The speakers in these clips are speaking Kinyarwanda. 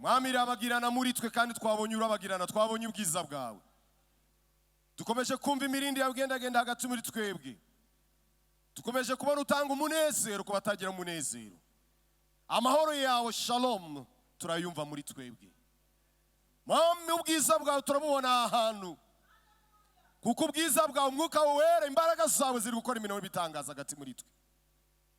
Mwami, rabagirana muri twe, kandi twabonye urabagirana, twabonye ubwiza bwawe. Dukomeje kumva imirindi yawe igendagenda hagati muri twebwe. Dukomeje kubona utanga umunezero ku batagira umunezero. Amahoro yawe, shalom, turayumva muri twebwe. Mwami, ubwiza bwawe turabubona aha hantu, kuko ubwiza bwawe, Umwuka Wera, imbaraga zawe ziri gukora imirimo y'ibitangaza hagati muri twe.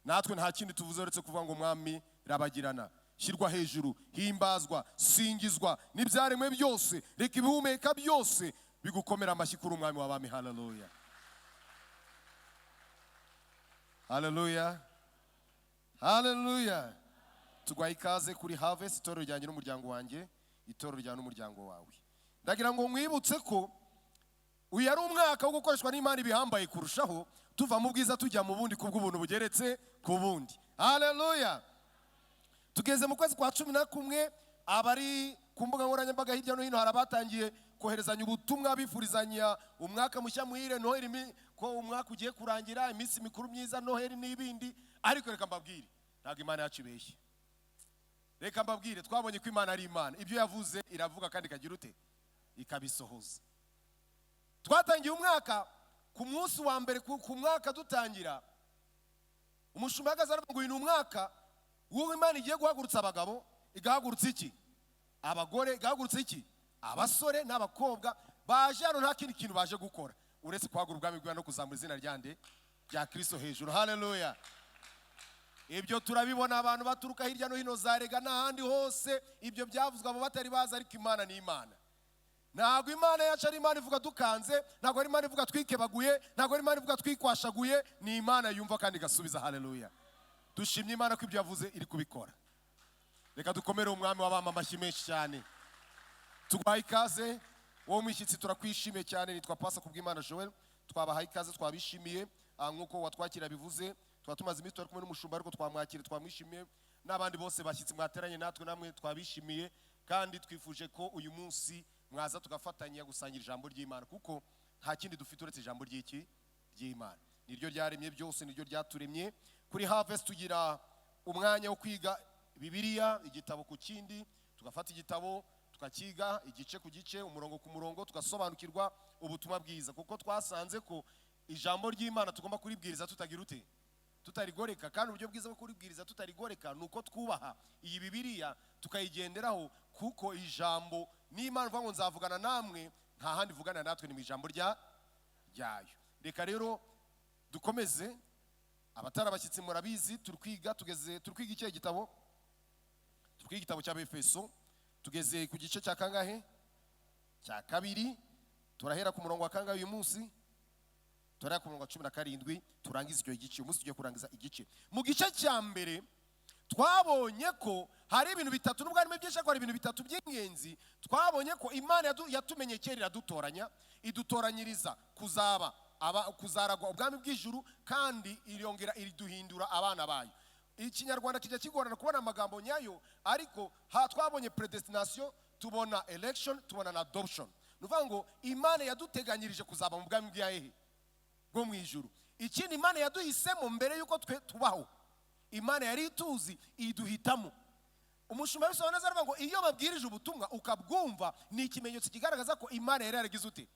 Natwe nta kindi tuvuze uretse kuvuga ngo: "Mwami, rabagirana, shyirwa hejuru, himbazwa, singizwa n'ibyaremwe byose. Reka ibihumeka byose bigukomera amashyi kuri Umwami w'abami." Haleluya, haleluya, haleluya! Tuguhaye ikaze kuri Harvest, itorero ryanjye n'umuryango wanjye, itorero ryawe n'umuryango wawe. Ndagira ngo nkwibutse ko uyu ari umwaka wo gukoreshwa n'Imana ibihambaye kurushaho, tuva mu bwiza tujya mu bundi, kubw'ubuntu bugeretse ku bundi. Haleluya! Tugeze mu kwezi kwa 11. Abari ku mbuga nkoranyambaga hirya no hino, hari abatangiye koherezanya ubutumwa bifurizanya umwaka mushya muhire, Noheli, ko umwaka ugiye kurangira, iminsi mikuru myiza, Noheli n'ibindi. Ariko reka mbabwire, ntabwo Imana yacu ibeshye. Reka mbabwire, twabonye ko Imana ari Imana. Ibyo yavuze iravuga kandi ikagira ute? Ikabisohoza. Twatangiye umwaka ku munsi wa mbere ku mwaka dutangira, umushumba ahagaze aravuga ngo uyu ni umwaka w'uwo Imana igiye guhagurutsa abagabo, igahagurutsa iki? Abagore, igahagurutsa iki? Abasore n'abakobwa baje hano nta kindi kintu baje gukora uretse kwagura ubwami bw'Imana no kuzamura izina ryande? Rya Kristo hejuru. Haleluya! Ibyo turabibona, abantu baturuka hirya no hino, za Rega n'ahandi hose. Ibyo byavuzwe abo batari bazi, ariko Imana ni Imana. Ntabwo Imana yacu ari Imana ivuga dukanze, ntabwo ari Imana ivuga twikebaguye, ntabwo ari Imana ivuga twikwashaguye. Ni Imana yumva kandi igasubiza. Haleluya! Dushimye Imana ko ibyo yavuze iri kubikora. Reka dukomere Umwami w'abama amashyi menshi cyane. Tuguhaye ikaze, wowe mushyitsi, turakwishimiye cyane. Nitwa Pastor Kubwimana Joel. Twabahaye ikaze, twabishimiye. Nk'uko watwakira bivuze, tuba tumaze iminsi turi kumwe n'umushumba, ariko twamwakiriye, twamwishimiye, n'abandi bose bashyitsi mwateranye natwe, namwe twabishimiye. Kandi twifuje ko uyu munsi mwaza tugafatanya gusangira ijambo ry'Imana, kuko nta kindi dufite uretse ijambo ry'iki? Ry'Imana. Niryo ryaremye byose, niryo ryaturemye. Kuri Harvest tugira umwanya wo kwiga Bibiliya igitabo ku kindi, tugafata igitabo tukakiga igice ku gice, umurongo ku murongo, tugasobanukirwa ubutumwa bwiza, kuko twasanze ko ijambo ry'Imana tugomba kuribwiriza tutagira ute? Tutarigoreka. Kandi uburyo bwiza bwo kuribwiriza tutarigoreka ni uko twubaha iyi Bibiliya, tukayigenderaho, kuko ijambo n'Imana ivuga ngo "Nzavugana namwe", nta handi ivugana natwe, ni mu ijambo ryayo. Reka rero dukomeze. Abatari abashyitsi murabizi, turi kwiga, tugeze, turi kwiga ikihe gitabo? Turi kwiga igitabo cy'Abefeso. Tugeze ku gice cya kangahe? Cya kabiri. Turahera ku murongo wa kangahe uyu munsi? Turahera ku murongo wa 17, turangiza icyo gice. Uyu munsi tugiye kurangiza igice. Mu gice cya mbere twabonye ko hari ibintu bitatu, nubwo harimo byinshi, ariko hari ibintu bitatu by'ingenzi. Twabonye ko Imana yatumenye kera, iradutoranya, idutoranyiriza kuzaba kuzaragwa ubwami bw'ijuru, kandi irongera iriduhindura abana bayo. Ikinyarwanda kijya kigorana kubona amagambo nyayo, ariko ha twabonye predestination, tubona election, tubona na adoption. Ni ukuvuga ngo Imana yaduteganyirije kuzaba mu bwami bw'ahehe? Bwo mu ijuru. Ikindi, Imana yaduhisemo mbere y'uko twe tubaho. Imana yari ituzi, iduhitamo. Umushumba bisobanura neza, aravuga ngo iyo babwirije ubutumwa ukabwumva, ni ikimenyetso kigaragaza ko Imana yari yaragize ute?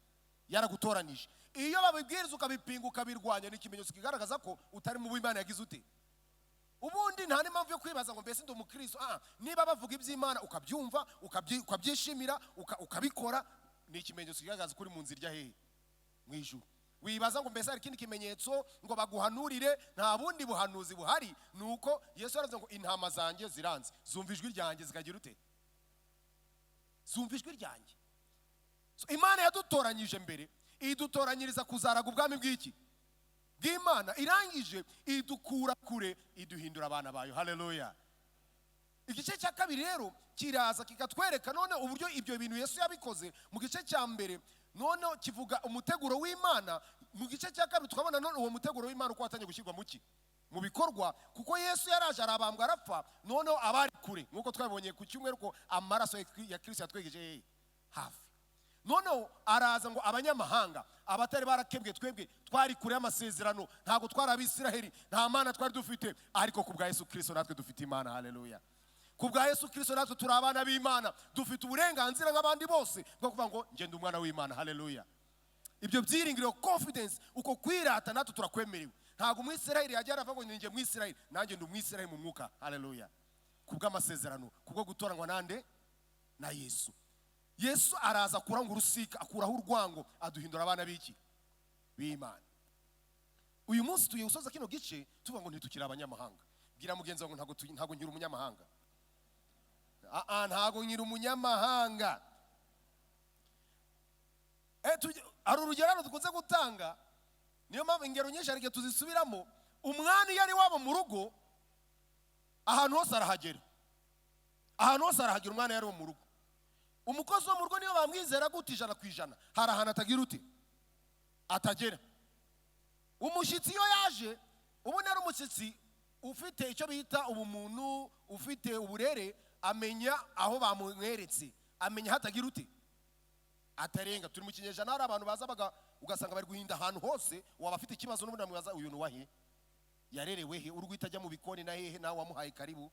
Yaragutoranije. Iyo babibwiriza ukabipinga, ukabirwanya, ni ikimenyetso kigaragaza ko utari mu bo Imana yagize ute? Ubundi nta n'impamvu yo kwibaza ngo mbese ndi umukristo. Niba bavuga iby'Imana ukabyumva, ukabyishimira, ukabikora, ni ikimenyetso kigaragaza ko uri mu nzira ijya hehe? Mu ijuru. Wibaza ngo mbese hari ikindi kimenyetso ngo baguhanurire? Nta bundi buhanuzi buhari. Ni uko Yesu yaravuze ngo "Intama zanjye ziranze, zumva ijwi ryanjye", zikagira ute? Zumva ijwi ryanjye. So, Imana yadutoranyije mbere, idutoranyiriza kuzaraga ubwami bw'iki? Bw'Imana. Irangije idukura kure, iduhindura abana bayo. Haleluya! Igice cya kabiri rero kiraza kikatwereka none uburyo ibyo bintu Yesu yabikoze. Mu gice cya mbere noneho kivuga umuteguro w'Imana. Mu gice cya kabiri tukabona none uwo muteguro w'Imana uko watangiye gushyirwa mu ki? Mu bikorwa, kuko Yesu yaraje, arabambwa, arapfa. Noneho abari kure, nk'uko twabibonye ku cyumweru, ko amaraso ya Kristo yatwegeje hehe? Hafi. Noneho araza ngo abanyamahanga, abatari barakebwe, twebwe twari kure y'amasezerano, ntabwo twari Abisiraheli, nta Mana twari dufite, ariko ku bwa Yesu Kristo natwe dufite Imana. Haleluya! Ku bwa Yesu Kirisito natwe turi abana b'Imana, dufite uburenganzira nk'abandi bose bwo kuvuga ngo ngenda umwana w'Imana. Haleluya! Ibyo byiringiro, confidence, uko kwirata natwe turakwemerewe. Ntabwo Umwisirayeli yajya aravuga ngo ninjye Mwisirayeli. Nanjye ndi Umwisirayeli mu mwuka. Haleluya! Ku bw'amasezerano, kubwo gutoranywa nande? Na Yesu. Yesu araza akuraho urusika, akuraho urwango, aduhindura abana b'iki? B'Imana. Uyu munsi tugiye gusoza kino gice tuvuga ngo ntitukiri abanyamahanga. Bwira mugenzi wawe ngo ntabwo nkiri umunyamahanga. Ah, ntabwo nkiri umunyamahanga. Hari urugero hano dukunze gutanga, niyo mpamvu ingero nyinshi hari igihe tuzisubiramo. Umwana iyo ari iwabo mu rugo, ahantu hose arahagera, ahantu hose arahagera. Umwana iyo ari mu rugo, umukozi wo mu rugo niyo bamwizera gute 100%, hari ahantu atagira ute? Atagera. Umushyitsi iyo yaje, ubona ari umushyitsi ufite icyo bita ubumuntu, ufite uburere, amenya aho bamweretse, amenya aho atagira ute? Atarenga. Turi mu kinyejana hari abantu baza ugasanga bari guhinda ahantu hose. Waba afite ikibazo n'ubundi bamubaza: "Uyu ni uwahe? Yarerewe he? Uri guhita ajya mu bikoni na hehe? Nawe wamuhaye karibu?"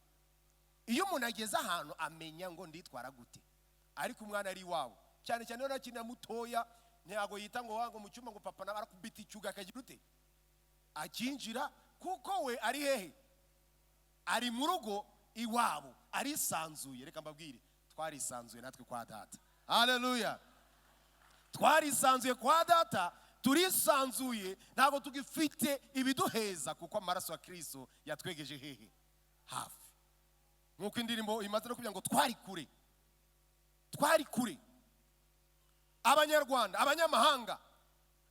Iyo umuntu ageze ahantu amenya ngo nditwara gute. Ariko umwana ari iwabo, cyane cyane iyo nakina mutoya, ntabwo yita ngo wango mu cyumba ngo papa nawe arakubita icyuga akagira ute? Akinjira, kuko we ari hehe? Ari mu rugo iwabo, arisanzuye. Reka mbabwire, twarisanzuye natwe kwa Data. Haleluya! Twarisanzuye kwa Data, turisanzuye, ntabwo tugifite ibiduheza, kuko amaraso ya Kristo yatwegeje hehe? Hafi. Nk'uko indirimbo imaze no kugira ngo twari kure, twari kure. Abanyarwanda, abanyamahanga,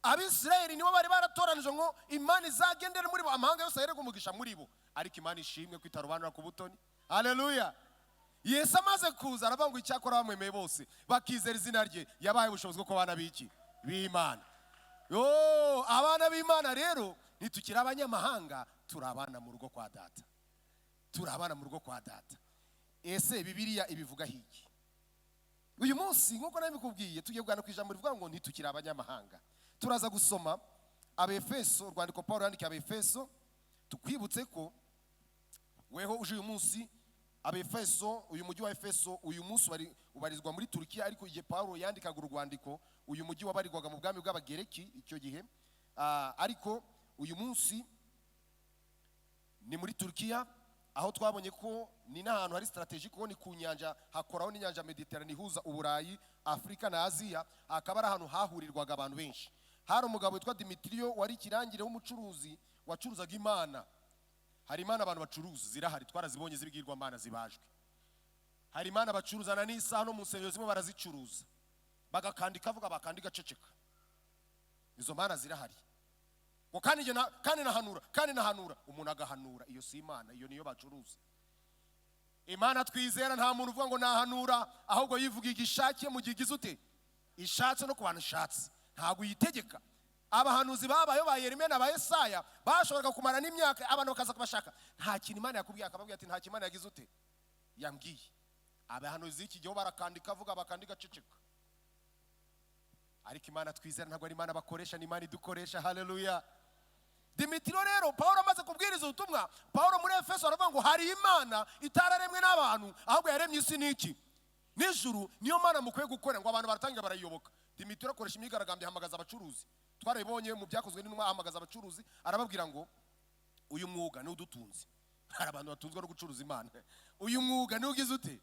Abisirayeli nibo bari baratoranije ngo Imana izagendere muri bo, amahanga yose ahererwe umugisha muri bo. Ariko Imana ishimwe ko itarobanura ku butoni. Haleluya! Yesu amaze kuza aravuga ngo icyakora bamwemeye bose bakizera izina rye, yabaye ubushobozi bwo kuba abana b'iki? B'Imana. Yo, abana b'Imana rero ntitukiri abanyamahanga, turi abana mu rugo kwa Data, turi abana mu rugo kwa Data. Ese Bibiliya ibivugaho iki? Uyu munsi, nk'uko nabikubwiye, tugiye kuganira ku ijambo rivuga ngo ntitukiri abanyamahanga. Turaza gusoma Abefeso, urwandiko Paul yandikiye Abefeso. Tukwibutse ko weho uje uyu munsi, Abefeso, uyu mujyi wa Efeso uyu munsi ubarizwa muri Turukiya, ariko igihe Paul yandikaga urwandiko, uyu mujyi wabarirwaga mu bwami bw'Abagereki icyo gihe. Ariko uyu munsi ni muri Turukiya, aho twabonye ko ni n'ahantu hari stratégique, kuko ni ku nyanja, hakoraho n'inyanja Mediterane ihuza Uburayi, Afurika na Aziya. Akaba ari ahantu hahurirwaga abantu benshi. Hari umugabo witwa Dimitiriyo wari ikirangire w'umucuruzi wacuruzaga imana. Hari imana abantu bacuruza, zirahari, twarazibonye, z'ibigirwamana zibajwe. Hari imana bacuruzana n'isaha, no mu nsengero zimwe barazicuruza, bagakanda ikavuga, bakanda igaceceka. Izo mana zirahari. Ngo kandi njye kandi nahanura, kandi nahanura, umuntu agahanura. Iyo si imana, iyo niyo bacuruza. Imana twizera, nta muntu uvuga ngo nahanura, ahubwo yivuga igishakiye mu gihe igize ute? Ishatse, no ku bantu ishatse. Ntabwo uyitegeka. Abahanuzi babayeho ba Yeremiya na ba Yesaya bashoboraga kumara n'imyaka, abantu bakaza kubashaka: "Nta kintu Imana yakubwiye?" Akababwira ati: "Nta kintu Imana yagize ute? Yambwiye." Abahanuzi b'iki gihe bo barakandika avuga, bakandika aceceka. Ariko Imana twizera ntabwo ari imana bakoresha, ni Imana idukoresha. Haleluya! Dimitiro rero, Paul amaze kubwiriza ubutumwa, Paul muri Efeso aravuga ngo hari imana itararemwe n'abantu, ahubwo yaremye isi n'iki? N'ijuru. Niyo mana mukwiye gukora. Ngo abantu baratangira barayiyoboka. Dimitiro akoresha imyigaragambyo, ahamagaza abacuruzi. Twarabibonye mu Byakozwe n'Intumwa, ahamagaza abacuruzi arababwira ngo uyu mwuga niwo udutunze. Hari abantu batunzwe no gucuruza imana. Uyu mwuga niwo ugize ute?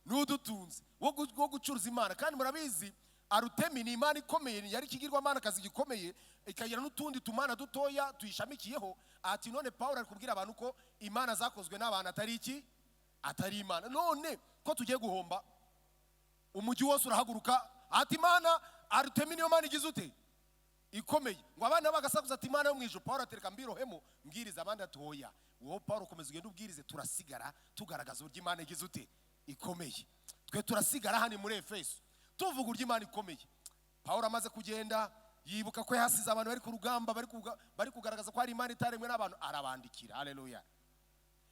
Niwo udutunze, wo gucuruza imana. Kandi murabizi, Arutemi ni imana ikomeye, yari ikigirwamana akazi gikomeye, ikagira n'utundi tumana dutoya tuyishamikiyeho. Ati none Paul ari kubwira abantu ko imana zakozwe n'abantu atari iki? Atari imana. None ko tugiye guhomba? Umujyi wose urahaguruka ati imana Arutemi niyo mana igize ute? Ikomeye. Ngo abana bagasakuza ati imana yo mu ijuru. Paul atereka mbirohemo mbwiriza. Abandi ati oya, wowe Paul ukomeza ugende ubwirize, turasigara tugaragaza uburyo imana igize ute? Ikomeye. Twe turasigara hano muri Efeso tuvuga uburyo imana ikomeye. Paul amaze kugenda, yibuka ko yasize abantu bari ku rugamba, bari kugaragaza ko hari imana itaremwe n'abantu, arabandikira. Haleluya!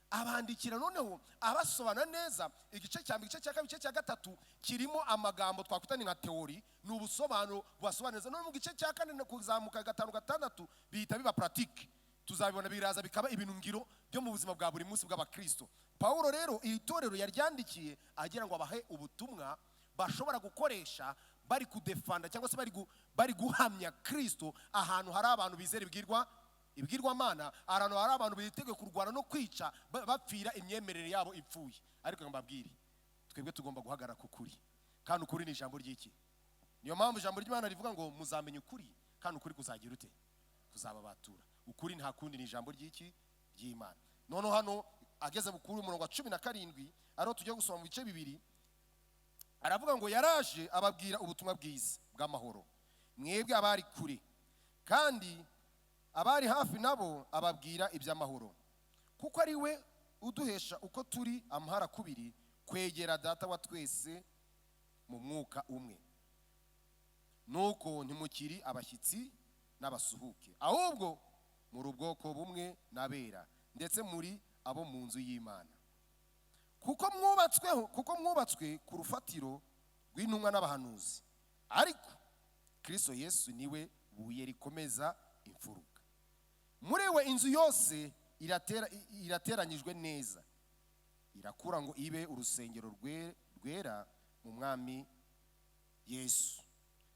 Abandikira noneho abasobanura neza. Igice cya mbere, igice cya kabiri, igice cya gatatu kirimo amagambo twakwita ni nka théorie, ni ubusobanuro bubasobanura neza. None mu gice cya kane no kuzamuka, gatanu, gatandatu, bihita biba pratique. Tuzabibona, biraza bikaba ibintu ngiro. byo mu buzima bwa buri munsi bw'abakristo. Pawulo rero iri torero yaryandikiye agira ngo abahe ubutumwa bashobora gukoresha bari kudefanda cyangwa se bari guhamya Kristo ahantu hari abantu bizera ibwirwamana, ahantu hari abantu biteguye kurwana no kwica bapfira imyemerere yabo ipfuye. Ariko mbabwire, twebwe tugomba guhagarara ku kuri, kandi ukuri ni ijambo ry'iki? Niyo mpamvu ijambo ry'Imana rivuga ngo muzamenya ukuri, kandi ukuri kuzagira ute? Kuzababatura. Ukuri nta kundi ni ijambo ry'iki? Ry'Imana. Noneho hano ageze kuri umurongo wa 17, ariho tujya gusoma mu bice bibiri, aravuga ngo yaraje ababwira ubutumwa bwiza bw'amahoro mwebwe abari kure, kandi abari hafi nabo ababwira iby'amahoro, kuko ari we uduhesha uko turi amahara kubiri kwegera Data wa twese mu mwuka umwe. Nuko ntimukiri abashyitsi n'abasuhuke, ahubwo muri ubwoko bumwe n'abera, ndetse muri abo mu nzu y'Imana, kuko mwubatswe ku rufatiro rw'intumwa n'abahanuzi, ariko Kristo Yesu niwe buye rikomeza imfuruka. Muri we inzu yose irateranyijwe neza, irakura ngo ibe urusengero rwera mu Mwami Yesu.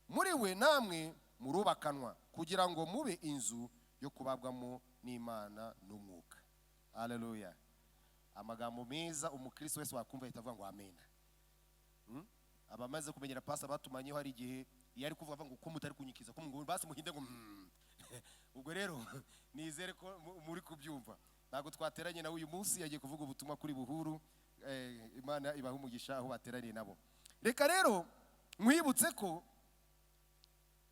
Muri we namwe murubakanwa kugira ngo mube inzu yo kubabwamo n'Imana n'umwuka. Haleluya! Amagambo meza, umukristo wese wakumva ahita avuga ngo amena. Abamaze kumenyera pasa batumanyeho, hari igihe iyo ari kuvuga avuga ngo ko mutari kunyikiza, ko ngo basi muhinde ngo. Ubwo rero nizere ko muri kubyumva. Ntabwo twateranye nawe uyu munsi, yagiye kuvuga ubutumwa kuri Buhuru. Imana ibaha umugisha aho bateraniye nabo. Reka rero nkwibutse ko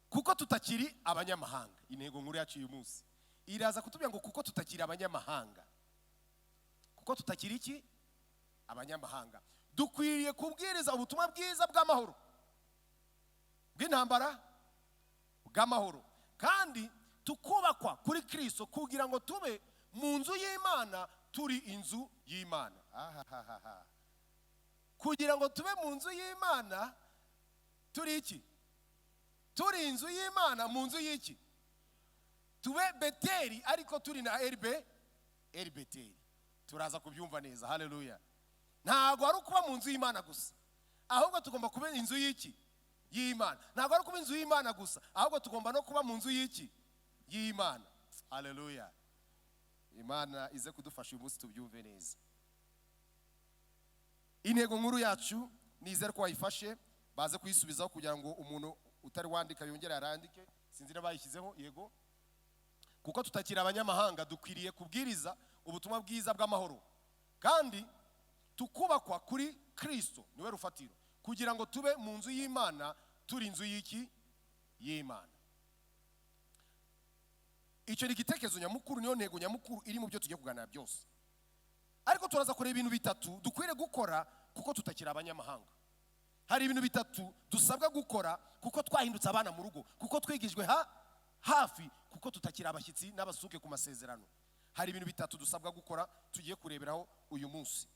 kuko tutakiri abanyamahanga, intego nkuru yacu uyu munsi iraza kutubwira ngo kuko tutakiri abanyamahanga, kuko tutakiri iki? Abanyamahanga, dukwiriye kubwiriza ubutumwa bwiza bw'amahoro, bw'intambara, bw'amahoro, kandi tukubakwa kuri Kristo kugira ngo tube mu nzu y'Imana, turi inzu y'Imana. Ahahaha. Kugira ngo tube mu nzu y'Imana turi iki? Turi inzu y'Imana mu nzu y'iki? Tube Beteri ariko turi na El Beteri. Turaza kubyumva neza. Haleluya! Ntabwo ari ukuba mu nzu y'Imana gusa, ahubwo tugomba kuba inzu y'iki? Y'Imana. Ntabwo ari ukuba inzu y'Imana gusa, ahubwo tugomba no kuba mu nzu y'iki? Y'Imana. Haleluya! Imana ize kudufasha uyu munsi tubyumve neza. Intego nkuru yacu, nizere ko wayifashe, baze kuyisubizaho kugira ngo umuntu utari wandika yongere arandike. Sinzi n'abayishyizeho. Yego, kuko tutakiri abanyamahanga, dukwiriye kubwiriza ubutumwa bwiza bw'amahoro, kandi tukubakwa kuri Kristo niwe rufatiro, kugira ngo tube mu nzu y'Imana, turi inzu y'iki? Y'Imana. Icyo ni igitekerezo nyamukuru, niyo ntego nyamukuru iri mu byo tugiye kuganira byose. Ariko turaza kureba ibintu bitatu dukwiriye gukora kuko tutakiri abanyamahanga. Hari ibintu bitatu dusabwa gukora kuko twahindutse abana mu rugo, kuko twigijwe hafi, kuko tutakiri abashyitsi n'abasuke ku masezerano. Hari ibintu bitatu dusabwa gukora tugiye kureberaho uyu munsi.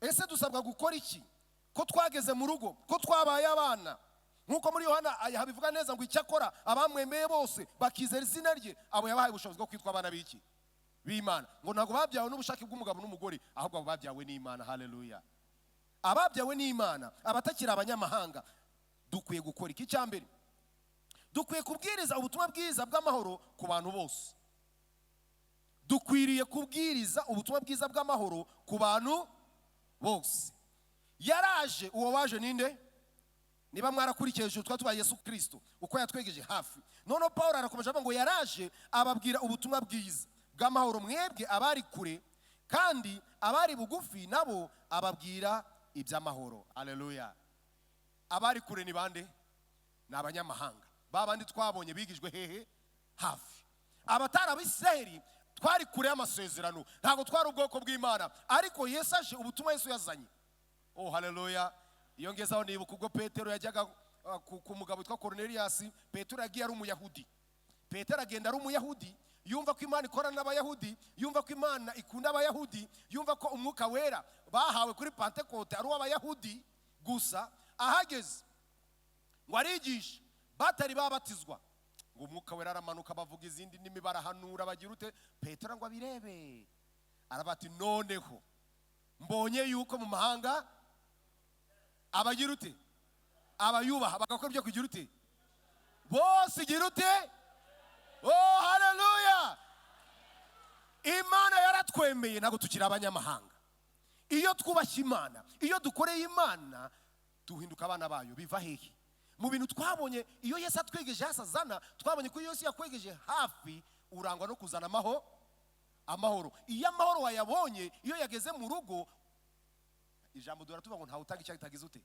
Ese dusabwa gukora iki ko twageze mu rugo, ko twabaye abana? Nk'uko muri Yohana habivuga neza ngo icyakora abamwemeye bose bakizera izina rye, abo yabahaye ubushobozi bwo kwitwa abana b'iki? B'Imana. Ngo ntabwo babyawe n'ubushake bw'umugabo n'umugore, ahubwo abo babyawe n'Imana. Haleluya! Ababyawe n'Imana, abatakiri abanyamahanga, dukwiye gukora iki? Icya mbere, dukwiye kubwiriza ubutumwa bwiza bw'amahoro ku bantu bose. Dukwiriye kubwiriza ubutumwa bwiza bw'amahoro ku bantu bose. Yaraje, uwo waje ninde? Niba mwarakurikiye hejuru, twaba tubaye Yesu Kristo uko yatwegeje hafi. Noneho Paul arakomeje avuga ngo yaraje ababwira ubutumwa bwiza bw'amahoro mwebwe abari kure, kandi abari bugufi nabo ababwira iby'amahoro. Haleluya! Abari kure ni bande? Ni abanyamahanga, ba bandi twabonye bigijwe hehe? Hafi. Abatari Abisiraheli, twari kure y'amasezerano, ntabwo twari ubwoko bw'Imana. Ariko Yesu aje, ubutumwa Yesu yazanye, oh haleluya! Iyo ngezaho nibuka ubwo Petero yajyaga ku mugabo witwa Cornelius. Petero yagiye ari umuyahudi. Petero agenda ari umuyahudi, yumva ko Imana ikorana n'Abayahudi, yumva ko Imana ikunda Abayahudi, yumva ko umwuka wera bahawe kuri Pantekote ari uw'Abayahudi gusa. Ahageze ngo arigishe, batari babatizwa. Ngo Umwuka Wera aramanuka, bavuga izindi ndimi, barahanura, bagira ute. Petero ngo abirebe, aravuga ati: "Noneho mbonye yuko mu mahanga abagira ute, abayubaha bagakora ibyo kugira ute bose, igira ute." Oh, haleluya! Imana yaratwemeye, ntabwo tukiri abanyamahanga. Iyo twubashye Imana, iyo dukoreye Imana, duhinduka abana bayo. Biva hehe? Mu bintu twabonye, iyo Yesu atwegeje hasi azana, twabonye ko iyo Yesu yakwegeje hafi, urangwa no kuzana amahoro. Iyo amahoro wayabonye, iyo yageze mu rugo, ijambo duhora tuvuga ngo ntawe utanga icyo atagize ute.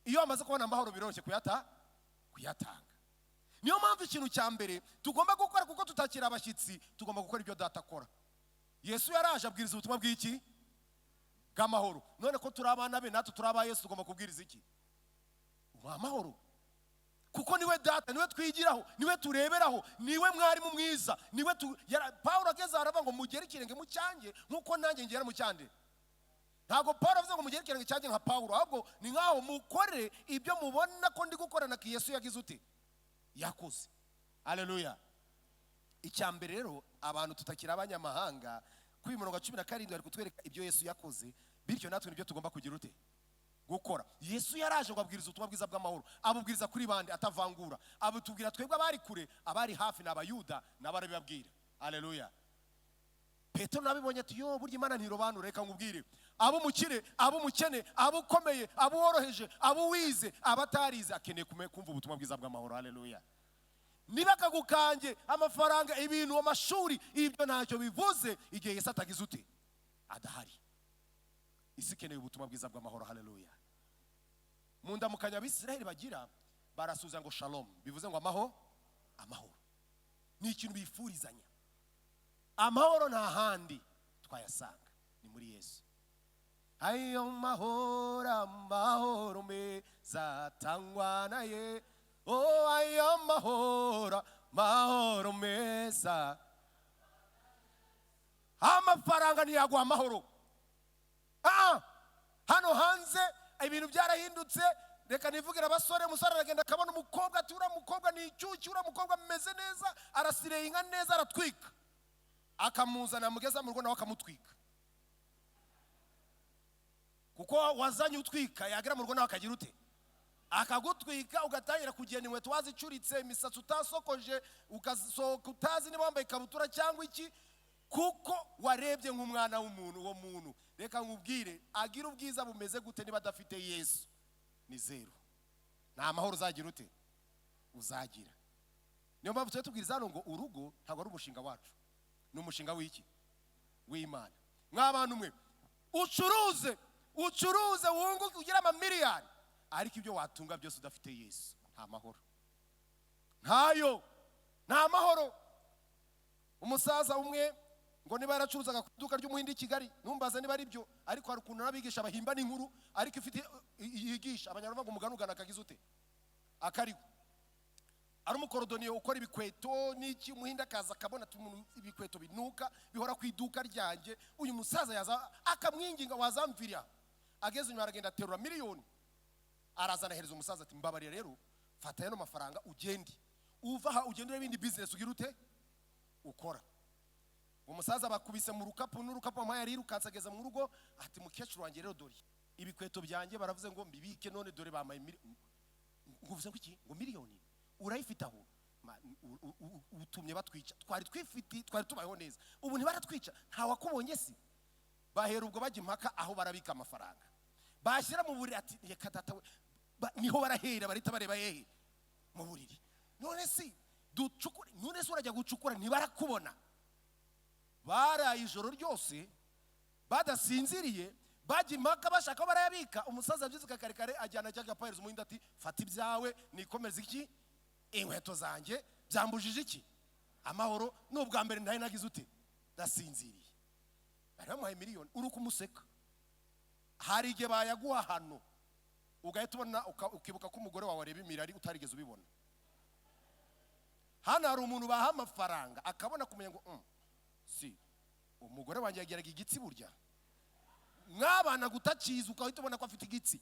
Iyo wamaze kubona amahoro, biroroshye kuyatanga. Niyo mpamvu ikintu cya mbere tugomba gukora, kuko tutakira abashyitsi, tugomba gukora ibyo Data akora. Yesu yaraje abwiriza ubutumwa bw'iki? Bw'amahoro. None ko turi abana be, natwe turi aba Yesu, tugomba kubwiriza iki? Amahoro, kuko niwe Data, niwe twigiraho, niwe tureberaho, niwe mwarimu mwiza, niwe tu Pawulo ageze aravuga ngo mugere ikirenge mu cyanjye nk'uko nanjye ngera mu cyande. Ntabwo Paul avuze ngo mugere ikirenge cyanjye nka Pawulo, ahubwo ni nk'aho mukore ibyo mubona ko ndi gukora na Yesu yagize ute, yakoze. Aleluya! Icya mbere rero, abantu tutakiri abanyamahanga. Kuri mirongo 17 bari kutwereka ibyo Yesu yakoze, bityo natwe nibyo tugomba kugira ute, gukora. Yesu yaraje ngo abwiriza ubutumwa bwiza bw'amahoro. Abubwiriza kuri bande? Atavangura. Abutubwira twebwe abari kure, abari hafi ni Abayuda, nabo arabibabwira. Aleluya! Petero nabibonye ati: "Yo, burya Imana ntirobanura. Reka nkubwire, ab'umukire, ab'umukene, ab'ukomeye, ab'uworoheje, ab'uwize, abatarize, akeneye kumva ubutumwa bwiza bw'amahoro." Aleluya! Niba akagukange amafaranga, ibintu, amashuri, ibyo ntacyo bivuze igihe Yesu atagize ute, adahari. Isi ikeneye ubutumwa bwiza bw'amahoro. Haleluya! Mu ndamukanya Abisiraheli bagira, barasubiza ngo "Shalom", bivuze ngo amahoro. Ni ikintu bifurizanya. Amahoro nta handi twayasanga, ni muri Yesu. Ayo mahoro, amahoro meza atangwa na ye, oh, ayo mahoro, mahoro meza. Amafaranga ntiyaguha amahoro. Ah, hano hanze ibintu byarahindutse. Reka nivugire abasore. Umusore aragenda akabona umukobwa, ati: "Uriya mukobwa ni icyuki, uriya mukobwa ameze neza, arasireye inka neza, aratwika." Akamuzana, amugeza mu rugo, nawe akamutwika, kuko wazanye utwika. Yagera mu rugo nawe akagira ute? Akagutwika. Ugatangira kugenda inkweto wazicuritse, imisatsi utasokoje, ugasohoka utazi niba wambaye ikabutura cyangwa iki, kuko warebye nk'umwana w'umuntu. Uwo muntu, reka nkubwire, agira ubwiza bumeze gute, niba adafite Yesu ni zeru. Nta mahoro uzagira ute, uzagira. Niyo mpamvu tujya tubwiriza hano ngo urugo ntabwo ari umushinga wacu, ni umushinga w'iki? W'Imana. Mw'abantu mwe, ucuruze, ucuruze, wunguke, ugire amamiliyari, ariko ibyo watunga byose udafite Yesu, nta mahoro, ntayo, nta mahoro. Umusaza umwe ngo niba yaracuruzaga ku iduka ry'Umuhindi i Kigali, ntumbaze niba ari byo, ariko hari ukuntu n'abigisha bahimba n'inkuru, ariko ifite yigisha Abanyarwanda ngo umugani ugana akagize ute, akariho. Ari umukorodoniye ukora ibikweto n'iki. Umuhinde akaza akabona ati: "Umuntu ibikweto binuka bihora ku iduka ryanjye." Uyu musaza yaza akamwinginga: "Wazamvira." Ageze inyuma, aragenda aterura miliyoni, arazana, ahereza umusaza ati: "Mbabarira rero, fata yano mafaranga, ugende, uva aha ugende urebe ibindi business ugira ute, ukora." Umusaza bakubise mu rukapu n'urukapu bamuhaye, yarirukanse, ageze mu rugo ati: "Mukecuru wanjye rero, dore ibikweto byanjye, baravuze ngo mbibike, none dore bamaye ngo uvuze ngo iki? Ngo miliyoni urayifite aho? Utumye batwica. Twari twifiti, twari tubayeho neza, ubu ntibaratwica, ntawakubonye si." Bahera ubwo bajya impaka aho barabika amafaranga, bashyira mu buriri, ati: "Reka data we." Niho barahera, barahita bareba hehe? Mu buriri. "None si ducukure?" "None se urajya gucukura ntibarakubona?" Baraye ijoro ryose badasinziriye, bajya impaka bashaka aho barayabika. Umusaza yabyutse kare kare, ajyana cya gapahereza Umuhinde ati: "Fata ibyawe, nikomeze iki, inkweto zanjye. Byambujije iki? Amahoro. Ni ubwa mbere ntari nagize ute, ndasinziriye." Bari bamuhaye miliyoni, uri kumuseka. Hari igihe bayaguha hano, ugahita ubona ukibuka ko umugore wawe areba imirari utarigeze ubibona. Hano hari umuntu baha amafaranga akabona kumenya ngo si umugore wanjye yageraga igitsi. Burya mwabana gutakiza, ukahita ubona ko afite igitsi.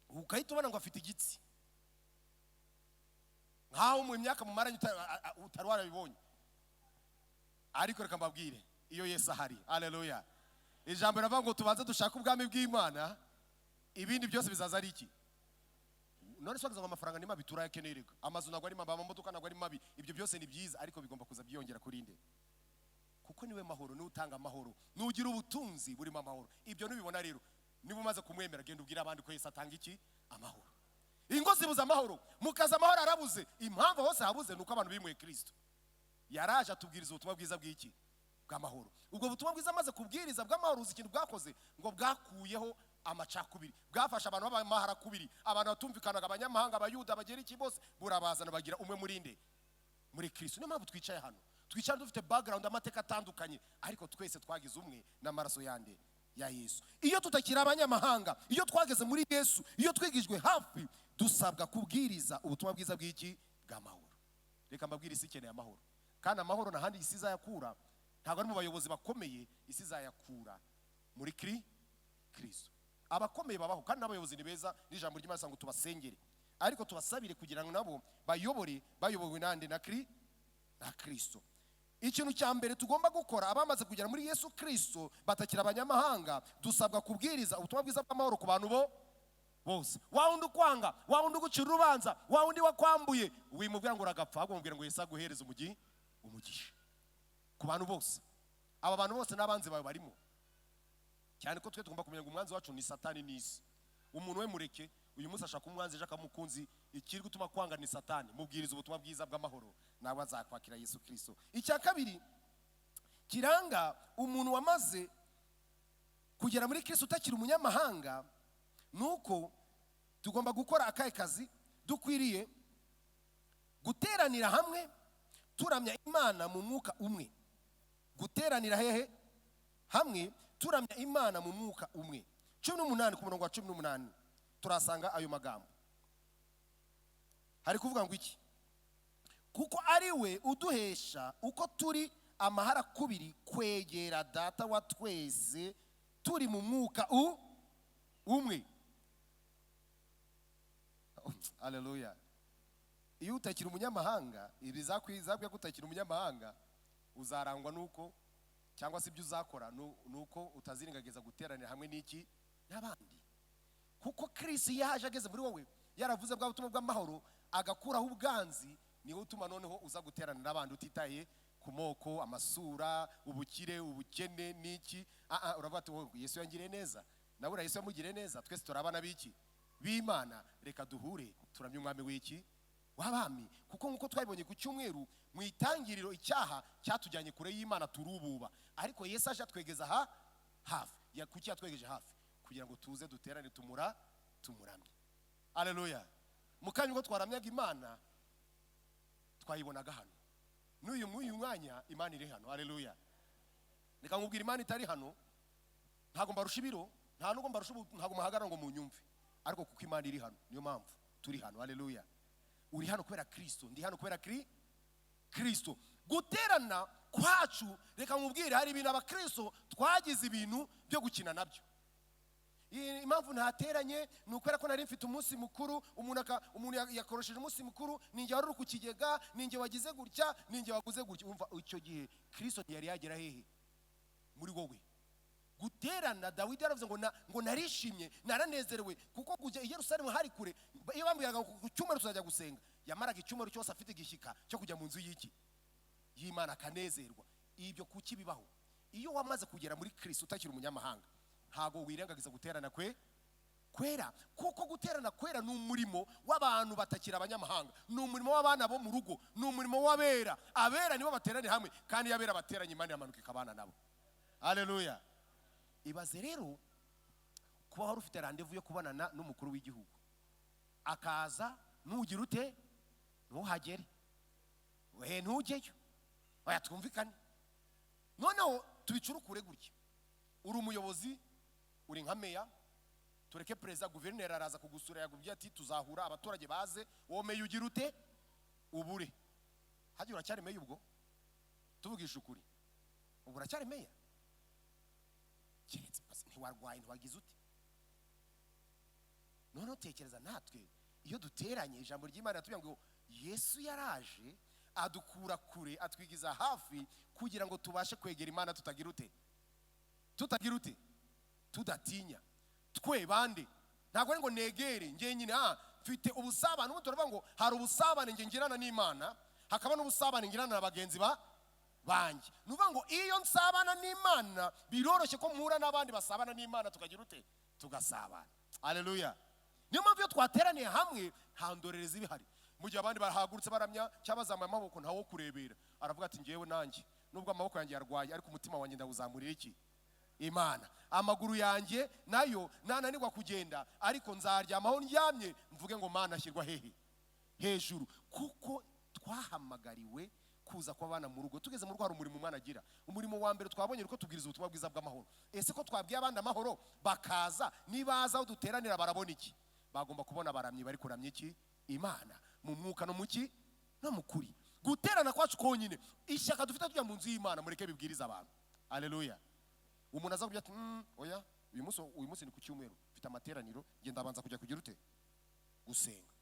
Ugahita ubona ngo afite igitsi. Nkaho mu myaka mumaranye utari warabibonye. Ariko reka mbabwire, iyo Yesu ahari, aleluya, ijambo riravuga ngo tubanze dushake ubwami bw'Imana, ibindi byose bizaza ari iki? None se wagize ngo amafaranga ni mabi? Turayakeneye reka. Amazu ntabwo ari mabi, amamodoka ntabwo ari mabi, ibyo byose ni byiza, ariko bigomba kuza byiyongera kuri nde? Kuko niwe mahoro, niwe utanga amahoro, nugira ubutunzi burimo amahoro. Ibyo nubibona rero, niba umaze kumwemera, genda ubwire abandi ko Yesu atanga iki? Amahoro. Ingo zibuze amahoro, mu kazi amahoro arabuze. Impamvu hose habuze ni uko abantu bimuye Kristo. Yaraje atubwiriza ubutumwa bwiza bw'iki? Bw'amahoro. Ubwo butumwa bwiza amaze kubwiriza bw'amahoro, uzi ikintu bwakoze? Ngo bwakuyeho amacakubiri, bwafashe abantu b'abamaharakubiri, abantu batumvikanaga, abanyamahanga, Abayuda, Abageriki, bose burabazana, bagira umwe muri nde? Muri Kristo. Niyo mpamvu twicaye hano, twicara dufite background, amateka atandukanye, ariko twese twagize umwe n'amaraso yande? Ya Yesu. Iyo tutakiri abanyamahanga, iyo twageze muri Yesu, iyo twigijwe hafi, dusabwa kubwiriza ubutumwa bwiza bw'iki? Bw'amahoro. Reka mbabwire, isi ikeneye amahoro, kandi amahoro n'ahandi isi izayakura ntabwo ari mu bayobozi bakomeye. Isi izayakura muri Kristo. Abakomeye babaho, kandi n'abayobozi ni beza, n'ijambo ry'Imana ngo tubasengere, ariko tubasabire kugira ngo nabo bayobore bayobowe nande? Na Kristo. Ikintu cya mbere tugomba gukora, abamaze kugera muri Yesu Kristo batakiri abanyamahanga, dusabwa kubwiriza ubutumwa bwiza bw'amahoro ku bantu bo bose. Wa wundi ukwanga, wa wundi ugucira urubanza, wa wundi wakwambuye, wimubwira ngo uragapfa, ahubwo mubwira ngo Yesu aguhereze umugisha. Ku bantu bose, aba bantu bose n'abanzi bawe barimo, cyane ko twe tugomba kumenya ngo umwanzi wacu ni Satani n'isi. Umuntu we mureke, uyu munsi ashaka umwanzi, ejo akamukunzi. Ikiri gutuma kwanga ni Satani. Mubwiriza ubutumwa bwiza bw'amahoro, nawe azakwakira Yesu Kristo. Icya kabiri kiranga umuntu wamaze kugera muri Kristo utakiri umunyamahanga ni uko tugomba gukora akahe kazi? Dukwiriye guteranira hamwe turamya Imana mu mwuka umwe. Guteranira hehe? Hamwe turamya Imana mu mwuka umwe. 18, ku murongo wa 18 turasanga ayo magambo. Hari kuvuga ngo iki? Kuko ari we uduhesha uko turi amaharakubiri kwegera Data wa twese turi mu mwuka umwe. Haleluya! Iyo utakiri umunyamahanga, ibi bizakwiye ko utakiri umunyamahanga, uzarangwa nuko, cyangwa se ibyo uzakora ni uko utazirengagiza guteranira hamwe n'iki? N'abandi. Kuko Kirisi iyo yaje ageze muri wowe, yaravuze bwa butumwa bw'amahoro, agakuraho ubwanzi, niwe utuma noneho uza guterana n'abandi utitaye ku moko, amasura, ubukire, ubukene n'iki. Uravuga ati: "Wowe, Yesu yangiriye neza, nawe uriya Yesu yamugiriye neza, twese turi abana b'iki? B'Imana. Reka duhure turamye umwami w'iki? W'abami." Kuko nk'uko twabibonye ku cyumweru, mu itangiriro icyaha cyatujyanye kure y'Imana, turububa, ariko Yesu aje atwegeza ha hafi. Kuki yatwegeje hafi? Kugira ngo tuze duterane tumuramye. Aleluya! Mu kanya ubwo twaramyaga Imana, twayibonaga hano. N'uyu mw'uyu mwanya Imana iri hano. Aleluya! Reka nkubwire, Imana itari hano, ntabwo mbarusha ibiro, nta nubwo mbarusha ntabwo muhagarara ngo munyumve, ariko kuko Imana iri hano niyo mpamvu turi hano. Aleluya! Uri hano kubera Kristo, ndi hano kubera Kristo. Guterana kwacu, reka nkubwire, hari ibintu abakristo twagize ibintu byo gukina nabyo. Impamvu ntateranye ni ukubera ko nari mfite umunsi mukuru. Umuntu yakorosheje umunsi mukuru, ninjye wari uri ku kigega, ninjye wagize gutya, ninjye waguze gutya. Umva, icyo gihe Kristo ntiyari yagera hehe? Muri wowe. Guterana, Dawidi yaravuze ngo narishimye, naranezerewe, kuko kujya i Yerusalemu hari kure. Iyo bambwiraga ngo ku cyumweru tuzajya gusenga, yamaraga icyumweru cyose afite igishyika cyo kujya mu nzu y'iki? Y'Imana, akanezerwa. Ibyo kuki bibaho? Iyo wamaze kugera muri Kristo utakiri umunyamahanga, ntabwo wirengagiza guterana kwe kwera, kuko guterana kwera ni umurimo w'abantu batakiri abanyamahanga, ni umurimo w'abana bo mu rugo, ni umurimo w'abera. Abera nibo bateraniye hamwe, kandi iyo abera bateranye, Imana iramanuka ikabana nabo. Haleluya! Ibaze rero kuba wari ufite rendez-vous yo kubonana n'umukuru w'igihugu, akaza, nugira ute? Ntuhagere, we ntujyeyo. Oya, twumvikane noneho tubicurukure gutya. Uri umuyobozi, uri nka meya, tureke perezida, guverineri araza kugusura, yakubwiye ati tuzahura, abaturage baze, uwo meya ugira ute? Ubure. Hajya uracyari meya ubwo? Tuvugisha ukuri, ubu uracyari meya? Keretse basi ntiwarwaye, ntiwagize ute. Noneho tekereza natwe iyo duteranye, ijambo ry'Imana riratubwira ngo Yesu yaraje adukura kure, atwigiza hafi kugira ngo tubashe kwegera Imana tutagira ute? Tutagira ute? Tudatinya. Twe bande? Ntabwo ari ngo negere njye nyine, mfite ubusabane. Ubu turavuga ngo hari ubusabane njye ngirana n'Imana, hakaba n'ubusabane ngirana na bagenzi ba banjye. Ni ukuvuga ngo iyo nsabana n'Imana, biroroshye ko mpura n'abandi basabana n'Imana, tukagira ute? Tugasabana. Aleluya! Niyo mpamvu iyo twateraniye hamwe nta ndorerezi ibihari. Mu gihe abandi bahagurutse baramya cyangwa bazamuye amaboko, ntawo kurebera. Aravuga ati: "Ngewe nanjye nubwo amaboko yanjye yarwaye, ariko umutima wanjye ndawuzamurira iki? Imana. Amaguru yanjye nayo nananirwa kugenda, ariko nzaryamaho ndyamye mvuge ngo Mana ashyirwa hehe? Hejuru." Kuko twahamagariwe kuza kw'abana mu rugo. Tugeze mu rugo hari umurimo umwana agira. Umurimo wa mbere twabonye uko tubwiriza ubutumwa bwiza bw'amahoro. Ese ko twabwiye abandi amahoro bakaza, nibaza aho duteranira barabona iki? Bagomba kubona abaramyi bari kuramya iki? Imana mu mwuka no mu ki? No mu kuri. Guterana kwacu konyine, ishyaka dufite tujya mu nzu y'Imana, mureke bibwiriza abantu. Aleluya! Umuntu aza kugira ati: Oya, uyu munsi ni ku cyumweru, mfite amateraniro, ngenda abanza kujya kugira ute? Gusenga."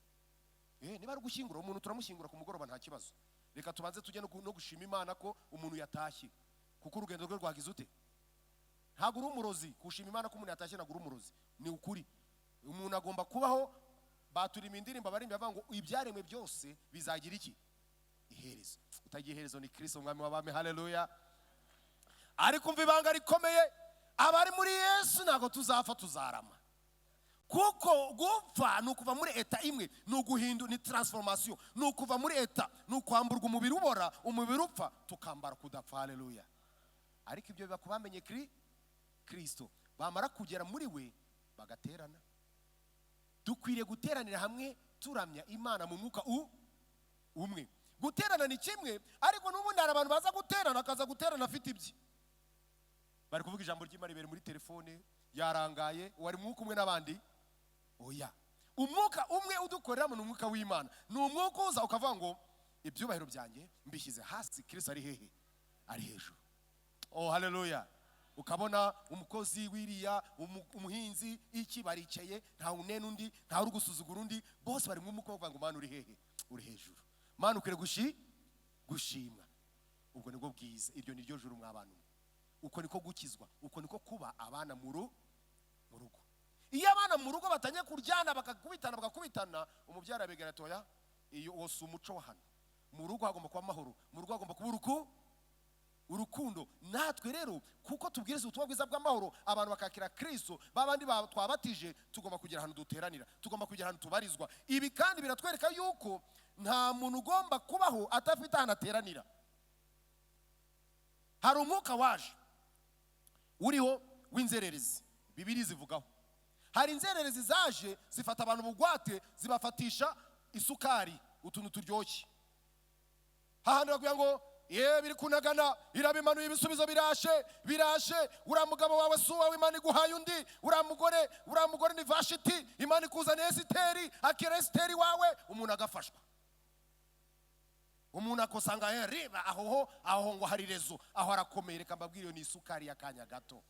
Niba ari ugushyingura umuntu, turamushyingura ku mugoroba, nta kibazo. Reka tubanze tujye no gushima Imana ko umuntu yatashye, kuko urugendo rwe rwagize ute? Ntabwo uri umurozi. Gushima Imana ko umuntu yatashye ntabwo uri umurozi, ni ukuri. Umuntu agomba kubaho. Baturima indirimbo, abarimbi bavuga ngo ibyaremwe byose bizagira iki? Iherezo. Utagira iherezo ni Kristo, umwami w'abami. Haleluya! Ariko umva ibanga rikomeye: abari muri Yesu ntabwo tuzapfa, tuzarama. Kuko gupfa ni ukuva muri état imwe, ni uguhindu, ni transformation, ni ukuva muri état, ni ukwamburwa umubiri ubora, umubiri upfa, tukambara kudapfa. Haleluya! Ariko ibyo biba ku bamenye Kristo, bamara kugera muri we bagaterana. Dukwiriye guteranira hamwe turamya Imana mu mwuka umwe. Guterana ni kimwe, ariko n'ubundi hari abantu baza guterana, akaza guterana afite ibye, bari kuvuga ijambo ry'Imana ibere muri telefone, yarangaye. Wari mwuka umwe n'abandi? Oya. Umwuka umwe udukoreramo ni umwuka w'Imana, ni umwuka uza ukavuga ngo ibyubahiro byanjye mbishyize hasi, Kristo ari hehe? Ari hejuru. Oh, haleluya! Ukabona umukozi wiriya, umuhinzi iki, baricaye, ntawe unena undi, ntawe uri gusuzugura undi, bose bari mu mwuka bavuga ngo Mana uri hehe? Uri hejuru. Mana ukwiriye gushimwa. Ubwo nibwo bwiza, iryo ni ryo juru mw'abantu. Uko niko gukizwa, uko niko kuba abana mu rugo. Iyo abana mu rugo batangiye kuryana, bakakubitana, bagakubitana, umubyara abegera ati: "Oya, iyo uwo si umuco wa hano. Mu rugo hagomba kuba amahoro, mu rugo hagomba kuba urukundo." Natwe rero, kuko tubwiriza ubutumwa bwiza bw'amahoro, abantu bakakira Kristo, babandi twabatije, tugomba kugira ahantu duteranira, tugomba kugira ahantu tubarizwa. Ibi kandi biratwereka yuko nta muntu ugomba kubaho adafite ahantu ateranira. Hari umwuka waje uriho w'inzererezi, Bibiri zivugaho. Hari inzererezi zaje zifata abantu bugwate, zibafatisha isukari, utuntu turyoshye, hahandi bakubwira ngo ye biri kunagana, irabimanuye, ibisubizo birashe, birashe. Uriya mugabo wawe si uwawe, Imana iguhaye undi. Uriya mugore ni Vashiti, Imana ikuzaniye Esiteri, akira Esiteri wawe. Umuntu agafashwa, umuntu akosanga reba aho ho, aho ngo hari réseau, aho arakomeye. Reka mbabwire, iyo ni isukari y'akanya gato.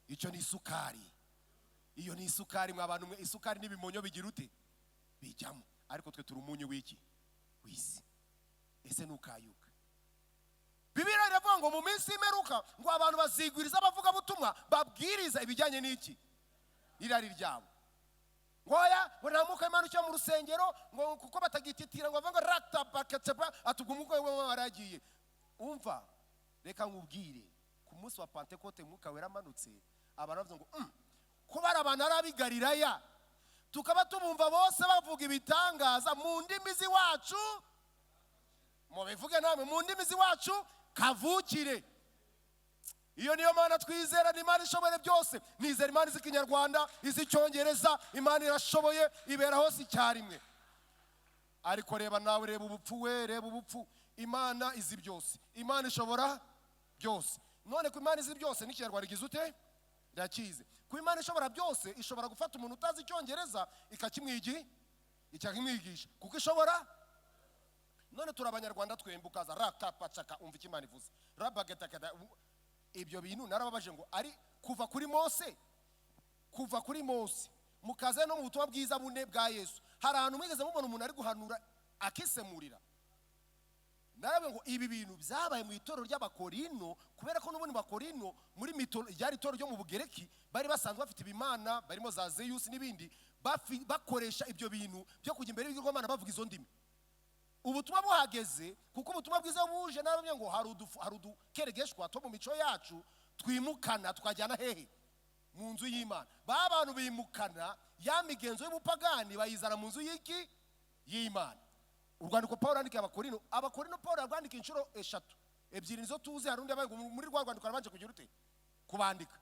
Icyo ni isukari, iyo ni isukari mwa bantu mwe. Isukari n'ibimonyo bigira ute? Bijyamo. Ariko twe turi umunyu w'iki? W'isi. Ese ntukayuka? Bibiliya iravuga ngo mu minsi y'imperuka ngo abantu bazigwiriza abavugabutumwa babwiriza ibijyanye n'iki? N'irari ryabo. Ngo oya, ngo nta mwuka w'Imana ucyo mu rusengero, ngo kuko batagititira, ngo bavuga ngo rata bakatsepa, ati ubwo umwuka w'Imana waragiye. Umva, reka nkubwire, ku munsi wa Pantekote Mwuka Wera amanutse, abantu bavuze ngo ko bari abantu ari ab'i Galilaya, tukaba tubumva bose bavuga ibitangaza mu ndimi z'iwacu, mubivuge namwe, mu ndimi z'iwacu kavukire. Iyo niyo Mana twizera, ni Imana ishoboye byose. Nizera Imana izi Ikinyarwanda, izi Icyongereza. Imana irashoboye, ibera hose icyarimwe. Ariko reba nawe, reba ubupfu we, reba ubupfu. Imana izi byose, Imana ishobora byose. None ku Imana izi byose, n'Ikinyarwanda igize ute? Irakizi. Ku Imana ishobora byose, ishobora gufata umuntu utazi Icyongereza ikakimwigisha, kuko ishobora. None turi Abanyarwanda twembi, ukaza rakapacaka. Umva icyo Imana ivuze, rabagetakada. Ibyo bintu narababaje ngo ari kuva kuri Mose, kuva kuri Mose mukaza no mu butumwa bwiza bune bwa Yesu, hari ahantu mwigeze mubona umuntu ari guhanura Akisemurira. Naravuga ngo ibi bintu byabaye mu itorero ry'Abakorino, kubera ko n'ubundi Bakorino muri mito ryari itorero ryo mu Bugereki, bari basanzwe bafite ibimana barimo za Zeyusi n'ibindi, bakoresha ibyo bintu byo kujya imbere y'ibigirwamana bavuga izo ndimi. Ubutumwa buhageze, kuko ubutumwa bwiza buje, narababwiye ngo hari udukeregeshwa two mu mico yacu twimukana tukajyana hehe? Mu nzu y'Imana. Ba bantu bimukana ya migenzo y'ubupagani, bayizana mu nzu y'iki? Y'Imana. Urwandiko Paul yandikiye Abakorino, Abakorino Paul yarwandikiye inshuro eshatu, ebyiri nizo tuzi. Hari undi yabaye ngo muri rwa rwandiko arabanje kugira ute? Kubandika.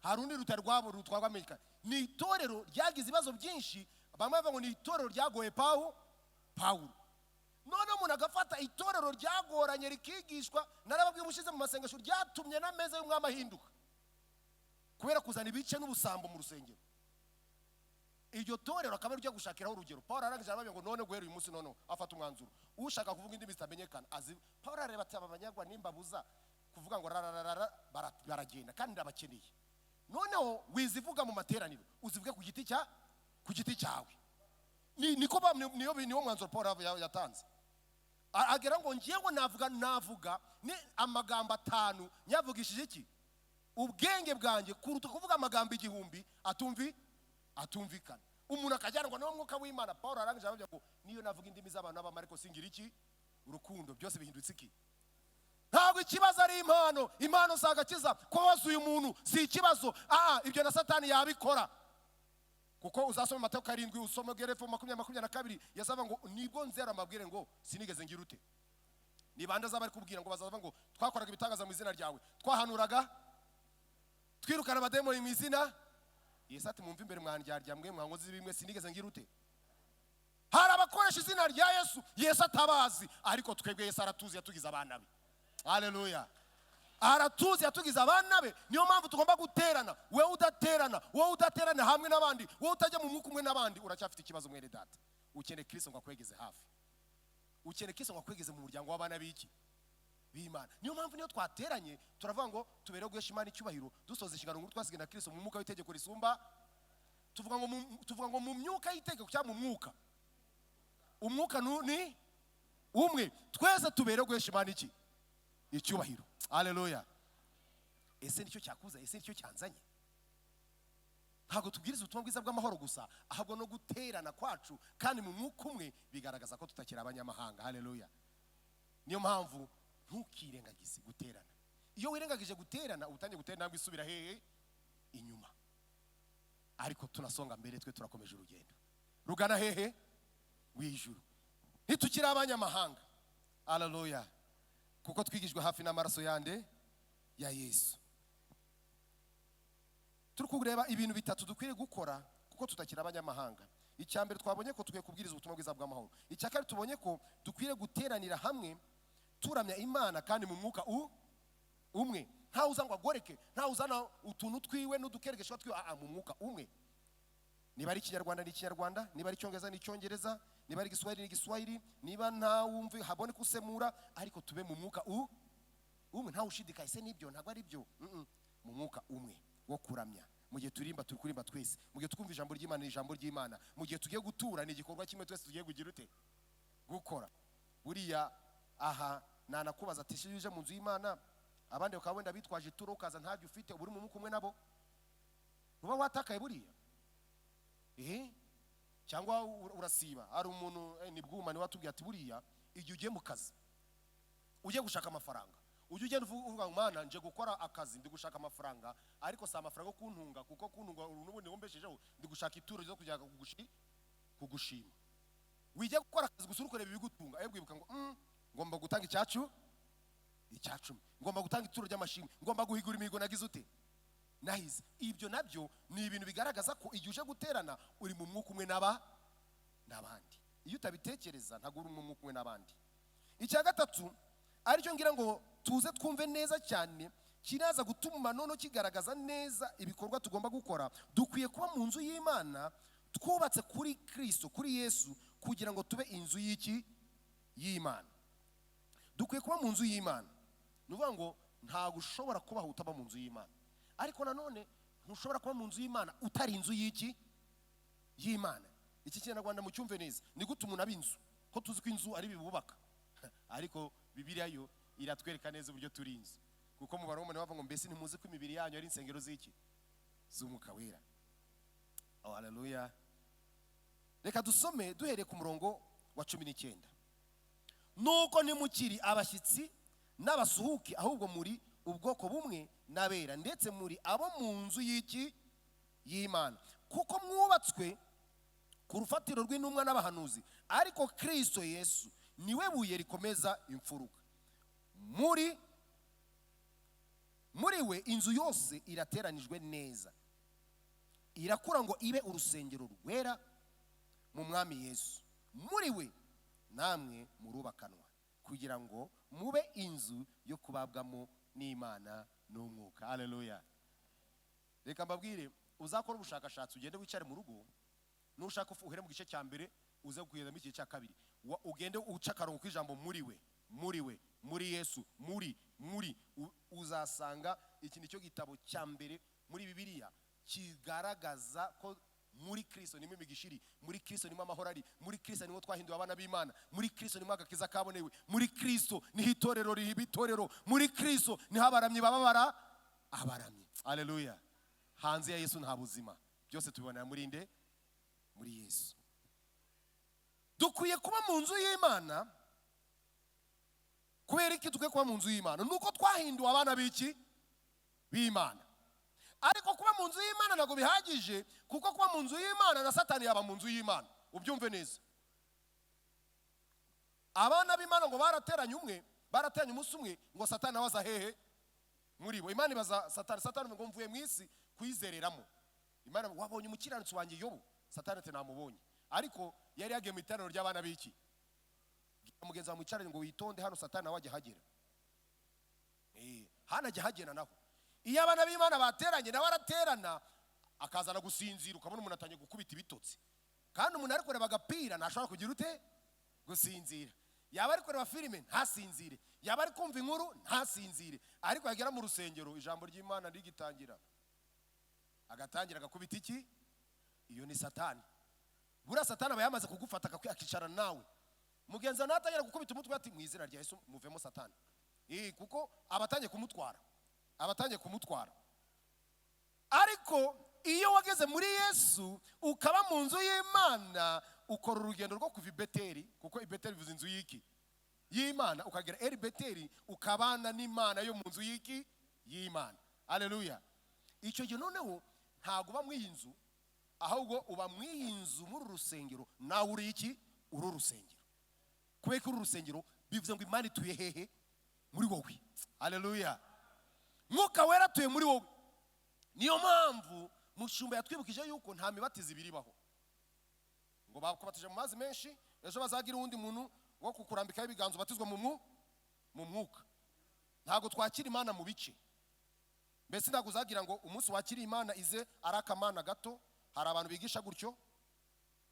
Hari undi rutari rwabo rutwarwa Amerika. Ni itorero ryagize ibibazo byinshi, bamwe bavuga ngo ni itorero ryagoye Pawulo. None umuntu agafata itorero ryagoranye rikigishwa, narababwiye ubushize mu masengesho, ryatumye n'ameza y'umwami ahinduka kubera kuzana ibice n'ubusambo mu rusengero. Iryo torero akaba ari ryo gushakiraho urugero. Paul arangije arababwira ngo none guhera uyu munsi, noneho afata umwanzuro, ushaka kuvuga indimi zitamenyekana azi. Paul arareba ati: "Aba banyagwa nimbabuza kuvuga ngo rararara baragenda, kandi ndabakeneye." Noneho wizivuga mu materaniro, uzivuge ku giti cyawe. Niko niyo mwanzuro Paul yatanze. Agera ngo ngewe navuga ni amagambo 5 nyavugishije iki? Ubwenge bwanjye, kuruta kuvuga amagambo 1000 atumvikana, umuntu akajyanwa n'uwo mwuka w'Imana. Paul arangije aravuga ngo niyo navuga indimi z'abantu n'abamariko singira iki? Urukundo. Byose bihindutse iki? Ntabwo ikibazo ari impano. Impano si agakiza. Kuba wasuye umuntu si ikibazo. Ibyo na Satani yabikora, kuko uzasoma Matayo 7, usome Gerefu 20 22, yasaba ngo nibwo nzera amabwire ngo sinigeze ngira ute. Ni bande azaba ari kubwira? Ngo bazavuga ngo twakoraga ibitangaza mu izina ryawe, twahanuraga, twirukana abademoni mu izina. Yesu ati: "Mwumve imbere mwandyarya mwe, mwankozi bimwe, sinigeze ngira ute." Hari abakoresha izina rya Yesu, Yesu atabazi, ariko twebwe Yesu aratuzi, yatugize abana be. Haleluya! Aratuzi, yatugize abana be. Niyo mpamvu tugomba guterana. Wowe udaterana hamwe n'abandi, wowe utajya mu mwuka umwe n'abandi, uracyafite ikibazo, mwene data. Ukeneye Kristo ngo akwegeze hafi, ukeneye Kristo ngo akwegeze mu muryango w'abana b'iki? B'Imana. Niyo mpamvu niyo twateranye turavuga ngo tubereho guhesha Imana icyubahiro, dusoza inshingano nkuru twasigaye na Kristo mu mwuka w'itegeko risumba. Tuvuga ngo mu myuka y'itegeko cyangwa mu mwuka, umwuka ni umwe, twese tubereho guhesha Imana iki? Icyubahiro. Haleluya! Ese nicyo cyakuza? Ese nicyo cyanzanye? Ntabwo tubwiriza ubutumwa bwiza bw'amahoro gusa, ahubwo no guterana kwacu kandi mu mwuka umwe bigaragaza ko tutakiri abanyamahanga. Haleluya! Niyo mpamvu ntukirengagize guterana. Iyo wirengagije guterana, uba utangiye gutera intambwe isubira hehe? Inyuma. Ariko tunasonga mbere, twe turakomeje urugendo rugana hehe? W'ijuru. Ntitukiri abanyamahanga. Haleluya! Kuko twigijwe hafi n'amaraso yande? Ya Yesu. Turi kureba ibintu bitatu dukwiriye gukora kuko tutakiri abanyamahanga. Icya mbere, twabonye ko tukwiye kubwiriza ubutumwa bwiza bw'amahoro. Icya kabiri, tubonye ko dukwiriye guteranira hamwe turamya Imana kandi mu mwuka umwe, ntawe uza ngo agoreke, ntawe uzana utuntu twiwe n'udukeregeshwa twiwe. Mu mwuka umwe. Niba ari Ikinyarwanda ni Ikinyarwanda, niba ari Icyongereza ni Icyongereza, niba ari Igiswahili ni Igiswahili, niba nta wumve haboneka usemura, ariko tube mu mwuka umwe, ntawe ushidikanya: "Ese nibyo? Ntabwo ari byo?" Mu mwuka umwe wo kuramya. Mu gihe turimba, turi kurimba twese. Mu gihe twumva ijambo ry'Imana, ni ijambo ry'Imana. Mu gihe tugiye gutura, ni igikorwa kimwe twese tugiye kugira ute? Gukora. Buriya aha nanakubaza ati: "Iyo uje mu nzu y'Imana, abandi bakaba wenda bitwaje ituro, ukaza ntabyo ufite, uba uri mu mwuka umwe nabo? Uba watakaye buriya cyangwa urasiba?" Hari umuntu, ni Bwuma, niwe watubwiye ati: "Buriya igihe ugiye mu kazi, ugiye gushaka amafaranga, ujye ugenda uvuga ngo 'Mana, nje gukora akazi, ndi gushaka amafaranga, ariko si amafaranga yo kuntunga, kuko kuntunga n'ubundi wumbeshejeho, ndi gushaka ituro ryo kujya kugushima.'" Wijya gukora akazi gusa uri kureba ibigutunga, ahubwo wibuka ngo ngomba gutanga icyacumi, ngomba gutanga ituro ry'amashimwe, ngomba guhigura imihigo nagize ute? Nahize." Ibyo nabyo ni ibintu bigaragaza ko igihe uje guterana uri mu mwuka umwe n'abandi. Iyo utabitekereza, ntabwo uri mu mwuka umwe n'abandi. Icya gatatu, aricyo ngira ngo tuze twumve neza cyane, kiraza gutuma noneho kigaragaza neza ibikorwa tugomba gukora: dukwiye kuba mu nzu y'Imana twubatse kuri Kristo, kuri Yesu, kugira ngo tube inzu y'iki? Y'Imana. Dukwiye kuba mu nzu y'Imana. Ni ukuvuga ngo ntabwo ushobora kubaho utaba mu nzu y'Imana, ariko nanone ntushobora kuba mu nzu y'Imana utari inzu y'iki? Y'Imana. Iki Kinyarwanda mucyumve neza. Ni gute umuntu aba inzu? Ko tuzi ko inzu ari bibubaka, ariko Bibiliya yo iratwereka neza uburyo turi inzu, kuko mu Baroma bavuga ngo: "Mbese ntimuzi ko imibiri yanyu ari insengero z'iki? Z'Umwuka Wera?" Oh, haleluya! Reka dusome duhereye ku murongo wa 19. "Nuko ntimukiri abashyitsi n'abasuhuke, ahubwo muri ubwoko bumwe n'abera, ndetse muri abo mu nzu y'iki? Y'Imana, kuko mwubatswe ku rufatiro rw'intumwa n'abahanuzi, ariko Kristo Yesu niwe buye rikomeza imfuruka. Muri we inzu yose irateranijwe neza, irakura ngo ibe urusengero rwera mu Mwami Yesu. Muri we namwe murubakanwa kugira ngo mube inzu yo kubabwamo n'Imana n'Umwuka." Haleluya! Reka mbabwire, uzakora ubushakashatsi, ugende wicare mu rugo, nushaka uhere mu gice cya mbere uze kugeza mu gice cya kabiri. Ugende uca akarongo k'ijambo "muri we", "muri we", "muri Yesu", "muri", "muri". Uzasanga iki nicyo gitabo cya mbere muri Bibiliya kigaragaza ko muri Kristo nimo imigisha iri, muri Kristo nimo amahoro ari, muri Kristo nimo twahinduwe abana b'Imana, muri Kristo nimo agakiza kabonewe, muri Kristo niho itorero rihiba itorero, muri Kristo niho abaramyi baba bara abaramyi. Haleluya! Hanze ya Yesu nta buzima. Byose tubibonera muri nde? Muri Yesu. Dukwiye kuba mu nzu y'Imana. Kubera iki dukwiye kuba mu nzu y'Imana? Ni uko twahinduwe abana b'iki? B'Imana. Ariko kuba mu nzu y'Imana ntabwo bihagije, kuko kuba mu nzu y'Imana, na Satani yaba mu nzu y'Imana. Ubyumve neza. Abana b'Imana ngo barateranye umwe, barateranye umunsi umwe, ngo Satani nawe aza hehe? Muri bo. Imana ibaza Satani, Satani ngo: "Mvuye mu isi kuyizereramo." Imana: "Wabonye umukiranutsi wanjye Yobu?" Satani ati: "Namubonye." Ariko yari yagiye mu iteraniro ry'abana b'iki? Bwira mugenzi wawe mwicaranye ngo: "Witonde, hano Satani nawe ajya ahagera." Hano ajya ahagera naho. Iyo abana b'Imana bateranye, nawe araterana, akazana gusinzira, ukabona umuntu atangiye gukubita ibitotsi. Kandi umuntu ari kureba agapira ntashobora kugira ute? Gusinzira. Yaba ari kureba filime ntasinzire, yaba ari kumva inkuru ntasinzire, ariko yagera mu rusengero ijambo ry'Imana rigitangira, agatangira agakubita iki? Iyo ni Satani. Buriya Satani aba yamaze kugufata, akicarana nawe. Mugenzi wawe natangira gukubita umutwe, ati: "Mu izina rya Yesu, muvemo Satani." Kuko aba atangiye kumutwara, aba atangiye kumutwara. Ariko iyo wageze muri Yesu, ukaba mu nzu y'Imana, ukora urugendo rwo kuva i Beteri, kuko i Beteri bivuze inzu y'iki? Y'Imana, ukagera eri Beteri, ukabana n'Imana yo mu nzu y'iki? Y'Imana. Aleluya! Icyo gihe noneho ntabwo uba mu iyi nzu, ahubwo uba mu iyi nzu, muri uru rusengero. Nawe uri iki? Uru rusengero. Kubera ko uru rusengero, bivuze ngo Imana ituye hehe? Muri wowe. Aleluya! Mwuka Wera atuye muri wowe. Niyo mpamvu Mushumba yatwibukije yuko nta mibatizo ibiri ibaho, ngo bakubatije mu mazi menshi, ejo bazagira uwundi muntu wo kukurambikaho ibiganza ubatizwa mu mwuka. Ntabwo twakira Imana mu bice. Mbese ntabwo uzagira ngo umunsi wakiriye Imana ize ari akamana gato. Hari abantu bigisha gutyo,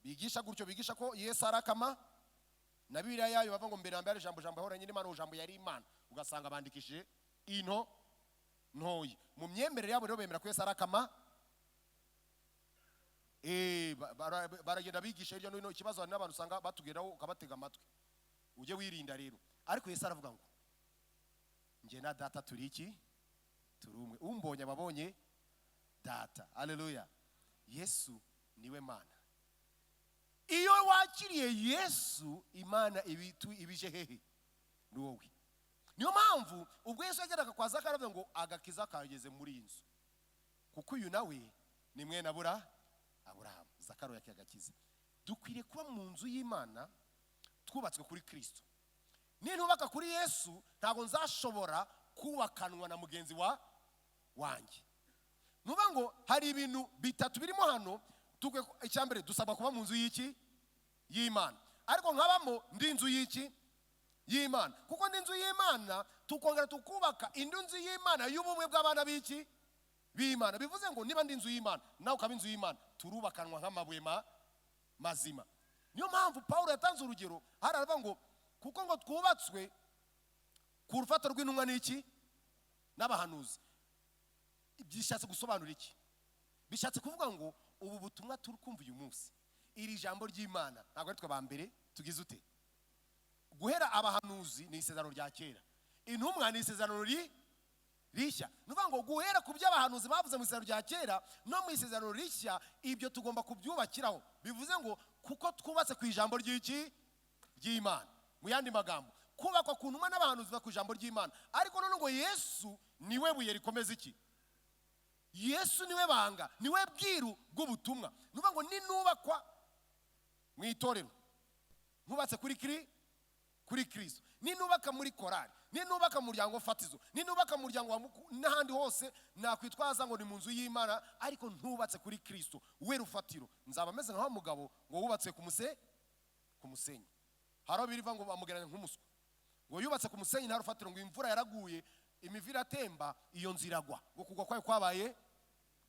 bigisha gutyo, bigisha ko Yesu ari akama na Bibiliya yayo bavuga ngo: "Mbere na mbere ijambo, jambo yahoranye n'Imana, ijambo yari Imana." Ugasanga bandikishije into ntoya. Mu myemerere yabo rero bemera ko Yesu ari akama. Baragenda bigisha hirya no hino. Ikibazo, hari n'abantu usanga batugeraho, ukabatega amatwi. Ujye wirinda rero. Ariko Yesu aravuga ngo: "Njye na Data turi iki? Turi umwe. Umbonye ababonye Data." Aleluya! Yesu niwe Mana. Iyo wakiriye Yesu, Imana ibije hehe? Ni wowe. Niyo mpamvu ubwo Yesu yageraga kwa Zakayo, aravuga ngo: "Agakiza kageze muri iyi nzu, kuko uyu nawe ni mwene Aburahamu." Zakayo yakira agakiza. Dukwiriye kuba mu nzu y'Imana twubatswe kuri Kristo. Nintubaka kuri Yesu, ntabwo nzashobora kubakanwa na mugenzi wa wanjye. Nuvuga ngo hari ibintu bitatu birimo hano. Icya mbere, dusabwa kuba mu nzu y'iki? Y'Imana. Ariko nkabamo ndi inzu y'iki? Y'Imana. Kuko ndi inzu y'Imana, tukongera tukubaka indi nzu y'Imana y'ubumwe bw'abana b'iki? B'Imana. Bivuze ngo niba ndi inzu y'Imana, nawe ukaba inzu y'Imana, turubakanwa nk'amabuye mazima. Niyo mpamvu Paul yatanze urugero hari, aravuga ngo kuko ngo twubatswe ku rufatiro rw'intumwa n'iki? N'abahanuzi. Bishatse gusobanura iki? Bishatse kuvuga ngo ubu butumwa turi kumva uyu munsi, iri jambo ry'Imana, ntabwo ari twe ba mbere tugize ute. Guhera abahanuzi ni isezerano rya kera, intumwa ni isezerano rishya. Ni ukuvuga ngo guhera ku byo abahanuzi bavuze mu isezerano rya kera no mu isezerano rishya, ibyo tugomba kubyubakiraho. Bivuze ngo kuko twubatse ku ijambo ry'iki? Ry'Imana. Mu yandi magambo, kubakwa ku ntumwa n'abahanuzi ku ijambo ry'Imana. Ariko none ngo Yesu niwe buye rikomeza iki? Yesu niwe banga, niwe bwiru bw'ubutumwa. Ni ukuvuga ngo ninubakwa mu itorero ntubatse kuri Kristo, ninubaka muri korari, ninubaka mu muryango fatizo, ninubaka mu muryango wa n'ahandi hose nakwitwaza ngo ni mu nzu y'Imana, ariko ntubatse kuri Kristo we rufatiro, nzaba meze nka wa mugabo ngo wubatse ku musenyi. Hari aho biriva ngo bamugereranya nk'umuswa ngo yubatse ku musenyi nta rufatiro, ngo imvura yaraguye, imivu iratemba, iyo nzu iragwa, ngo kugwa kwayo kwabaye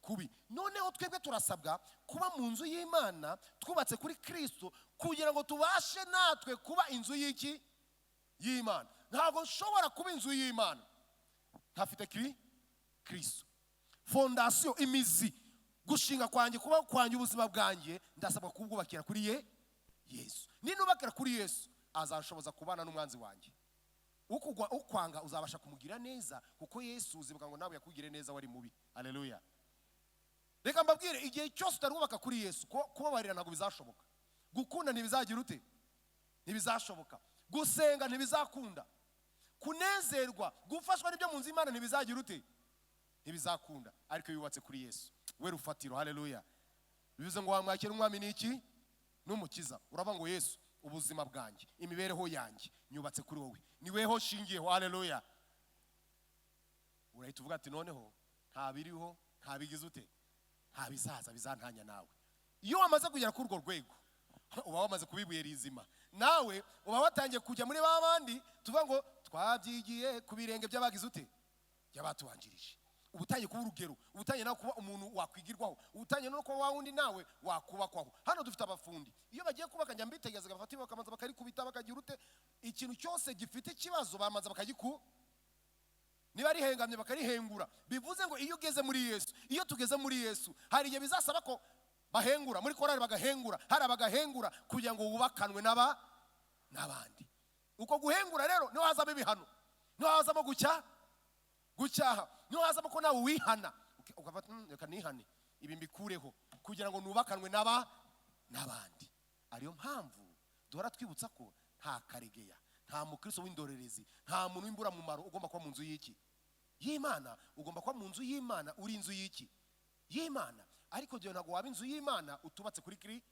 kubi. Noneho twebwe turasabwa kuba mu nzu y'Imana twubatse kuri Kristo, kugira ngo tubashe natwe kuba inzu y'iki? Y'Imana. Ntabwo nshobora kuba inzu y'Imana ntafite Kristo. Fondation, imizi, gushinga kwanjye, kubaho kwanjye, ubuzima bwanjye ndasabwa kubwubakira kuri ye Yesu. Ninubakira kuri Yesu, azashoboza kubana n'umwanzi wanjye. Ukugwa ukwanga uzabasha kumugira neza, kuko Yesu uzibuka ngo nawe yakugire neza wari mubi. Haleluya. Reka mbabwire, igihe cyose utarubaka kuri Yesu, kubabarira ntabwo bizashoboka, gukunda ntibizagira ute? Ntibizashoboka, gusenga ntibizakunda, kunezerwa, gufashwa n'ibyo mu nzu y'Imana ntibizagira ute? Ntibizakunda. Ariko iyo yubatse kuri Yesu we rufatiro, haleluya, bivuze ngo wamwakira umwami ni iki? N'umukiza. Uravuga ngo Yesu, ubuzima bwanjye, imibereho yanjye nyubatse kuri wowe, ni weho nshingiyeho. Haleluya. Urahita uvuga ati noneho nta biriho, nta bigize ute, nta bizaza bizantanya nawe. Iyo wamaze kugera kuri urwo rwego, uba wamaze kuba ibuye rizima, nawe uba watangiye kujya muri ba bandi tuvuga ngo twabyigiye ku birenge by'abagize ute? By'abatubanjirije. Uba utangiye kuba urugero, uba utangiye nawe kuba umuntu wakwigirwaho, uba utangiye no kuba wa wundi nawe wakubakwaho. Hano dufite abafundi, iyo bagiye kubaka njya mbitegereza, bafata bakamanza bakarikubita, bakagira ute, ikintu cyose gifite ikibazo bamanza bakagiku, niba rihengamye bakarihengura. Bivuze ngo iyo ugeze muri Yesu, iyo tugeze muri Yesu, hari igihe bizasaba ko bahengura muri korari, bagahengura hari abagahengura, kugira ngo wubakanwe n'abandi. Uko guhengura rero niho hazamo ibihano, niho hazamo gucyaha, niho hazamo ko nawe wihana, ukafata, reka nihane ibi mbikureho kugira ngo nubakanwe n'abandi. Ariyo mpamvu duhora twibutsa ko nta karegeya, nta mukristo w'indorerezi, nta muntu w'imburamumaro ugomba kuba mu nzu y'iki? Y'Imana. Ugomba kuba mu nzu y'Imana uri inzu y'iki? Y'Imana. Ariko gihe ntabwo waba inzu y'Imana utubatse kuri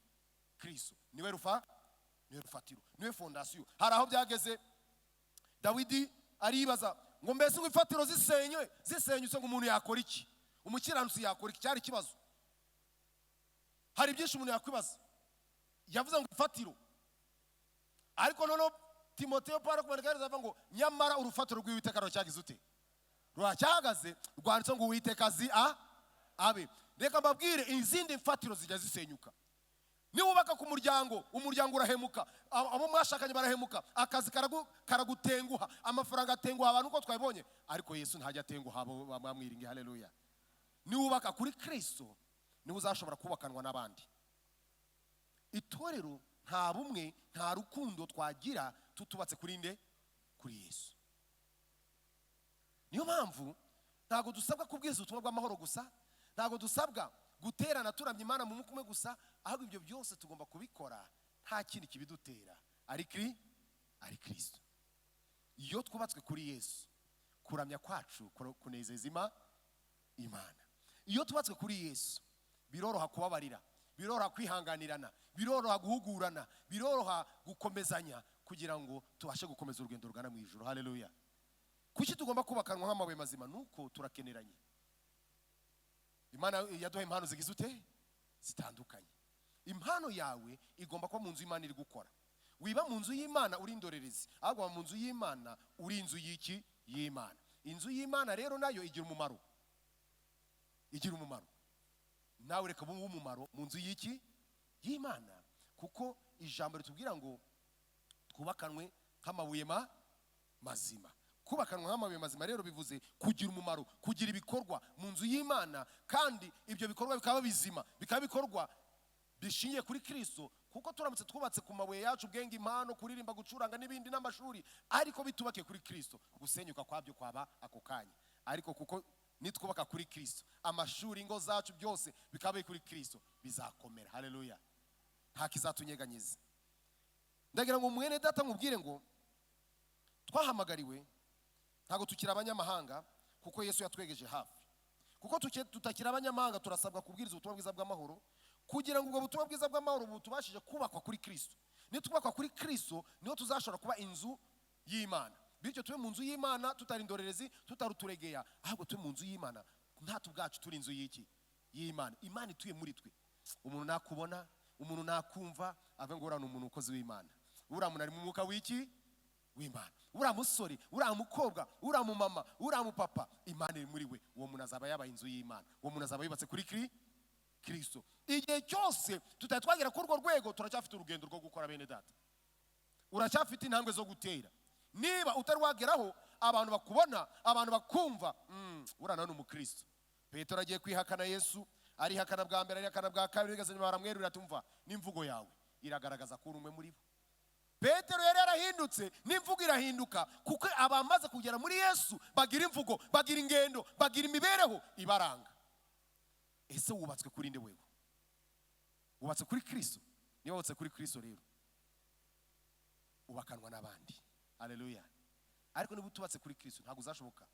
Kristo. Niwe rufa, niwe rufatiro, niwe fondation. Hari aho byageze Dawidi aribaza ngo mbese ngo imfatiro zisenywe, zisenyutse, ngo umuntu yakora iki? Umukiranutsi yakora iki? Cyari ikibazo. Hari byinshi umuntu yakwibaza. Yavuze ngo imfatiro, ariko noneho Timoteyo Paulo kumandika avuga ngo nyamara urufatiro rw'Uwiteka ruracyagize ute? Ruracyahagaze, rwanditse ngo Uwiteka azi abe. Reka mbabwire, izindi mfatiro zijya zisenyuka. Niwubaka ku muryango, umuryango urahemuka, abo mwashakanye barahemuka, akazi karagutenguha, amafaranga atenguha abantu uko twabibonye, ariko Yesu ntajya atenguha abo bamwiringiye. Haleluya. Niwubaka kuri Kristo niwe uzashobora kubakanwa n'abandi. Itorero nta bumwe, nta rukundo twagira tutubatse kuri nde? Kuri Yesu. Niyo mpamvu ntabwo dusabwa kubwiriza ubutumwa bw'amahoro gusa, ntabwo dusabwa guterana turamya Imana mu mwuka umwe gusa, ahubwo ibyo byose tugomba kubikora nta kindi kibidutera ari Kristo. Iyo twubatswe kuri Yesu, kuramya kwacu kunezeza Imana. Iyo tubatswe kuri Yesu, biroroha kubabarira, biroroha kwihanganirana, biroroha guhugurana, biroroha gukomezanya, kugira ngo tubashe gukomeza urugendo rugana mu ijuru. Haleluya. Kuki tugomba kubakanwa nk'amabuye mazima? Nuko turakeneranye. Imana yaduhaye impano zigize ute? Zitandukanye. Impano yawe igomba kuba mu nzu y'Imana iri gukora. Wiba mu nzu y'Imana uri indorerezi, ahubwo uba mu nzu y'Imana uri inzu y'iki? Y'Imana. Inzu y'Imana rero nayo igira umumaro, igira umumaro. Nawe reka ube umumaro mu nzu y'iki? Y'Imana. Kuko ijambo ritubwira ngo twubakanwe nk'amabuye mazima. Kubakanwa nk'amabuye mazima rero bivuze kugira umumaro, kugira ibikorwa mu nzu y'Imana, kandi ibyo bikorwa bikaba bizima, bikaba ibikorwa bishingiye kuri Kristo, kuko Kuko turamutse twubatse ku mabuye yacu, ubwenge, impano, kuririmba, gucuranga n'ibindi n'amashuri, ariko bitubake kuri Kristo, gusenyuka kwabyo kwaba ako kanya. Ariko kuko nitwubaka kuri Kristo, amashuri, ingo zacu, byose bikaba biri kuri Kristo, bizakomera. Haleluya! Nta kizatunyeganyeza. Ndagira ngo mwene data nkubwire ngo twahamagariwe, ntabwo tukiri abanyamahanga kuko Yesu yatwegeje hafi. Kuko tutakiri abanyamahanga, turasabwa kubwiriza ubutumwa bwiza bw'amahoro, kugira ngo ubwo butumwa bwiza bw'amahoro butubashije kubakwa kuri Kristo. Nitwubakwa kuri Kristo, niho tuzashobora kuba inzu y'Imana. Bityo tube mu nzu y'Imana tutari indorerezi, tutari uturegeya, ahubwo tube mu nzu y'Imana natwe ubwacu turi inzu y'iki? Y'Imana. Imana ituye muri twe. Umuntu nakubona, umuntu nakumva, ave ngo uriya ni umuntu ukozi w'Imana, uriya muntu ari mu mwuka w'iki? W'Imana. Uriya musore, uriya mukobwa, uriya mumama, uriya mupapa, Imana iri muri we. Uwo muntu azaba yabaye inzu y'Imana, uwo muntu azaba yubatse kuri Kristo. Igihe cyose tutari twagera kuri urwo rwego, turacyafite urugendo rwo gukora. Bene data, uracyafite intambwe zo gutera. Niba utari wageraho abantu bakubona, abantu bakumva, uriya nawe ni umukristo. Petero agiye kwihakana Yesu, arihakana bwa mbere, arihakana bwa kabiri, bigeze nyuma baramwerurira, tumva n'imvugo yawe iragaragaza ko uri umwe muri bo. Petero yari yarahindutse, n'imvugo irahinduka, kuko abamaze kugera muri Yesu bagira imvugo, bagira ingendo, bagira imibereho ibaranga. Ese wubatswe kuri nde? Wewe wubatse kuri Kristo? Niba wubatse kuri Kristo rero, ubakanwa n'abandi. Haleluya! Ariko niba utubatse kuri Kristo, ntabwo uzashoboka.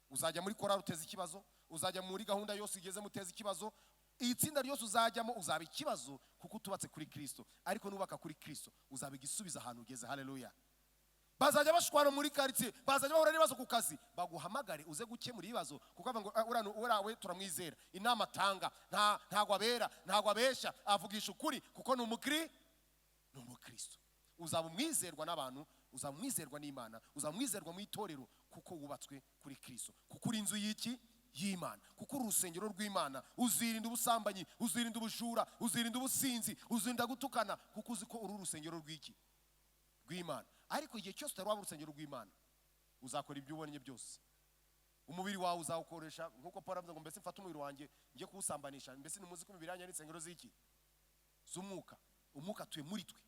Uzajya muri korali uteza ikibazo, uzajya muri gahunda yose ugezemo uteza ikibazo, itsinda ryose uzajyamo uzaba ikibazo, kuko utubatse kuri Kristo. Ariko nubaka kuri Kristo, uzaba igisubizo ahantu ugeze. Haleluya! Bazajya bashwana muri karitsiye, bazajya bahura n'ibibazo ku kazi, baguhamagare uze gukemura ibibazo, kuko bavuga ngo: "Ah, uriya we turamwizera, inama atanga ntago abera, ntago abesha, avugisha ukuri, kuko ni umukristo." Uzaba umwizerwa n'abantu, uzaba umwizerwa n'Imana, uzaba umwizerwa mu itorero, kuko wubatswe kuri Kristo, kuko uri inzu y'iki? Y'Imana, kuko uri urusengero rw'Imana. Uzirinda ubusambanyi, uzirinda ubujura, uzirinda ubusinzi, uzirinda gutukana, kuko uzi ko uri urusengero rw'iki? Rw'Imana. Ariko igihe cyose utari waba urusengero rw'Imana, uzakora ibyo ubonye byose. Umubiri wawe uzawukoresha nk'uko Paul avuze ngo: "Mbese mfate umubiri wanjye njye kuwusambanisha? Mbese nimuzi ko imibiri yanyu ari insengero z'iki? Z'umwuka." Umwuka atuye muri twe.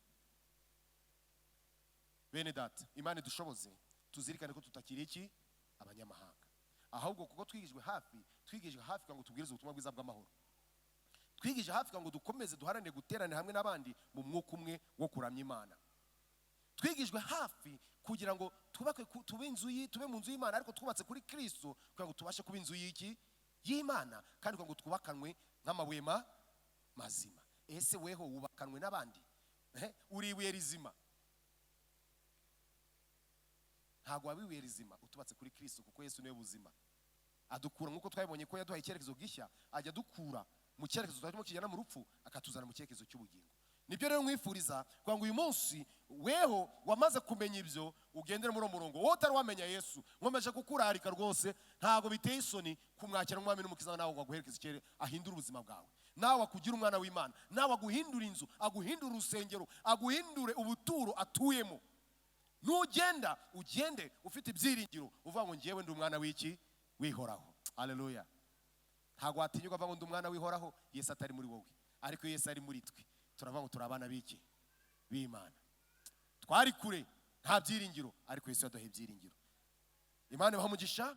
Bene data, Imana idushoboze tuzirikane ko tutakiri iki? Abanyamahanga. Ahubwo kuko twigijwe hafi, twigijwe hafi kugira ngo tubwirize ubutumwa bwiza bw'amahoro, twigije hafi kugira ngo dukomeze duharanire guteranira hamwe n'abandi mu mwuka umwe wo kuramya Imana, twigijwe hafi kugira ngo twubake tube mu nzu y'Imana ariko twubatse kuri Kristo, kugira ngo tubashe kuba inzu y'iki? Y'Imana, kandi kugira ngo twubakanwe nk'amabuye mazima. Ese weho wubakanwe n'abandi? Uri ibuye rizima? Ntabwo waba ibuye rizima utubatse kuri Kristo, kuko Yesu niwe buzima. Adukura, nk'uko twabibonye ko yaduhaye icyerekezo gishya, ajya adukura mu cyerekezo turimo kijyana mu rupfu, akatuzana mu cyerekezo cy'ubugingo. Nibyo rero nkwifuriza, kugira ngo uyu munsi weho wamaze kumenya ibyo ugendere muri uwo murongo. Wowe utari wamenya Yesu, nkomeje kukurarika rwose, ntabwo biteye isoni kumwakira nk'umwami n'umukiza, nawe ngo aguherekeze ikere, ahindure ubuzima bwawe, nawe akugira umwana w'Imana, nawe aguhindure inzu, aguhindure urusengero, aguhindure ubuturo atuyemo. Nugenda ugende ufite ibyiringiro, uvuga ngo: "Ngewe ndi umwana w'iki? W'ihoraho." Haleluya! Ntabwo watinyuka uvuga ngo ndi umwana w'ihoraho Yesu atari muri wowe. Ariko iyo Yesu ari muri twe, turavuga ngo turi abana b'iki? B'Imana. Twari kure, nta byiringiro, ariko Yesu yaduhaye ibyiringiro. Imana ibaha umugisha.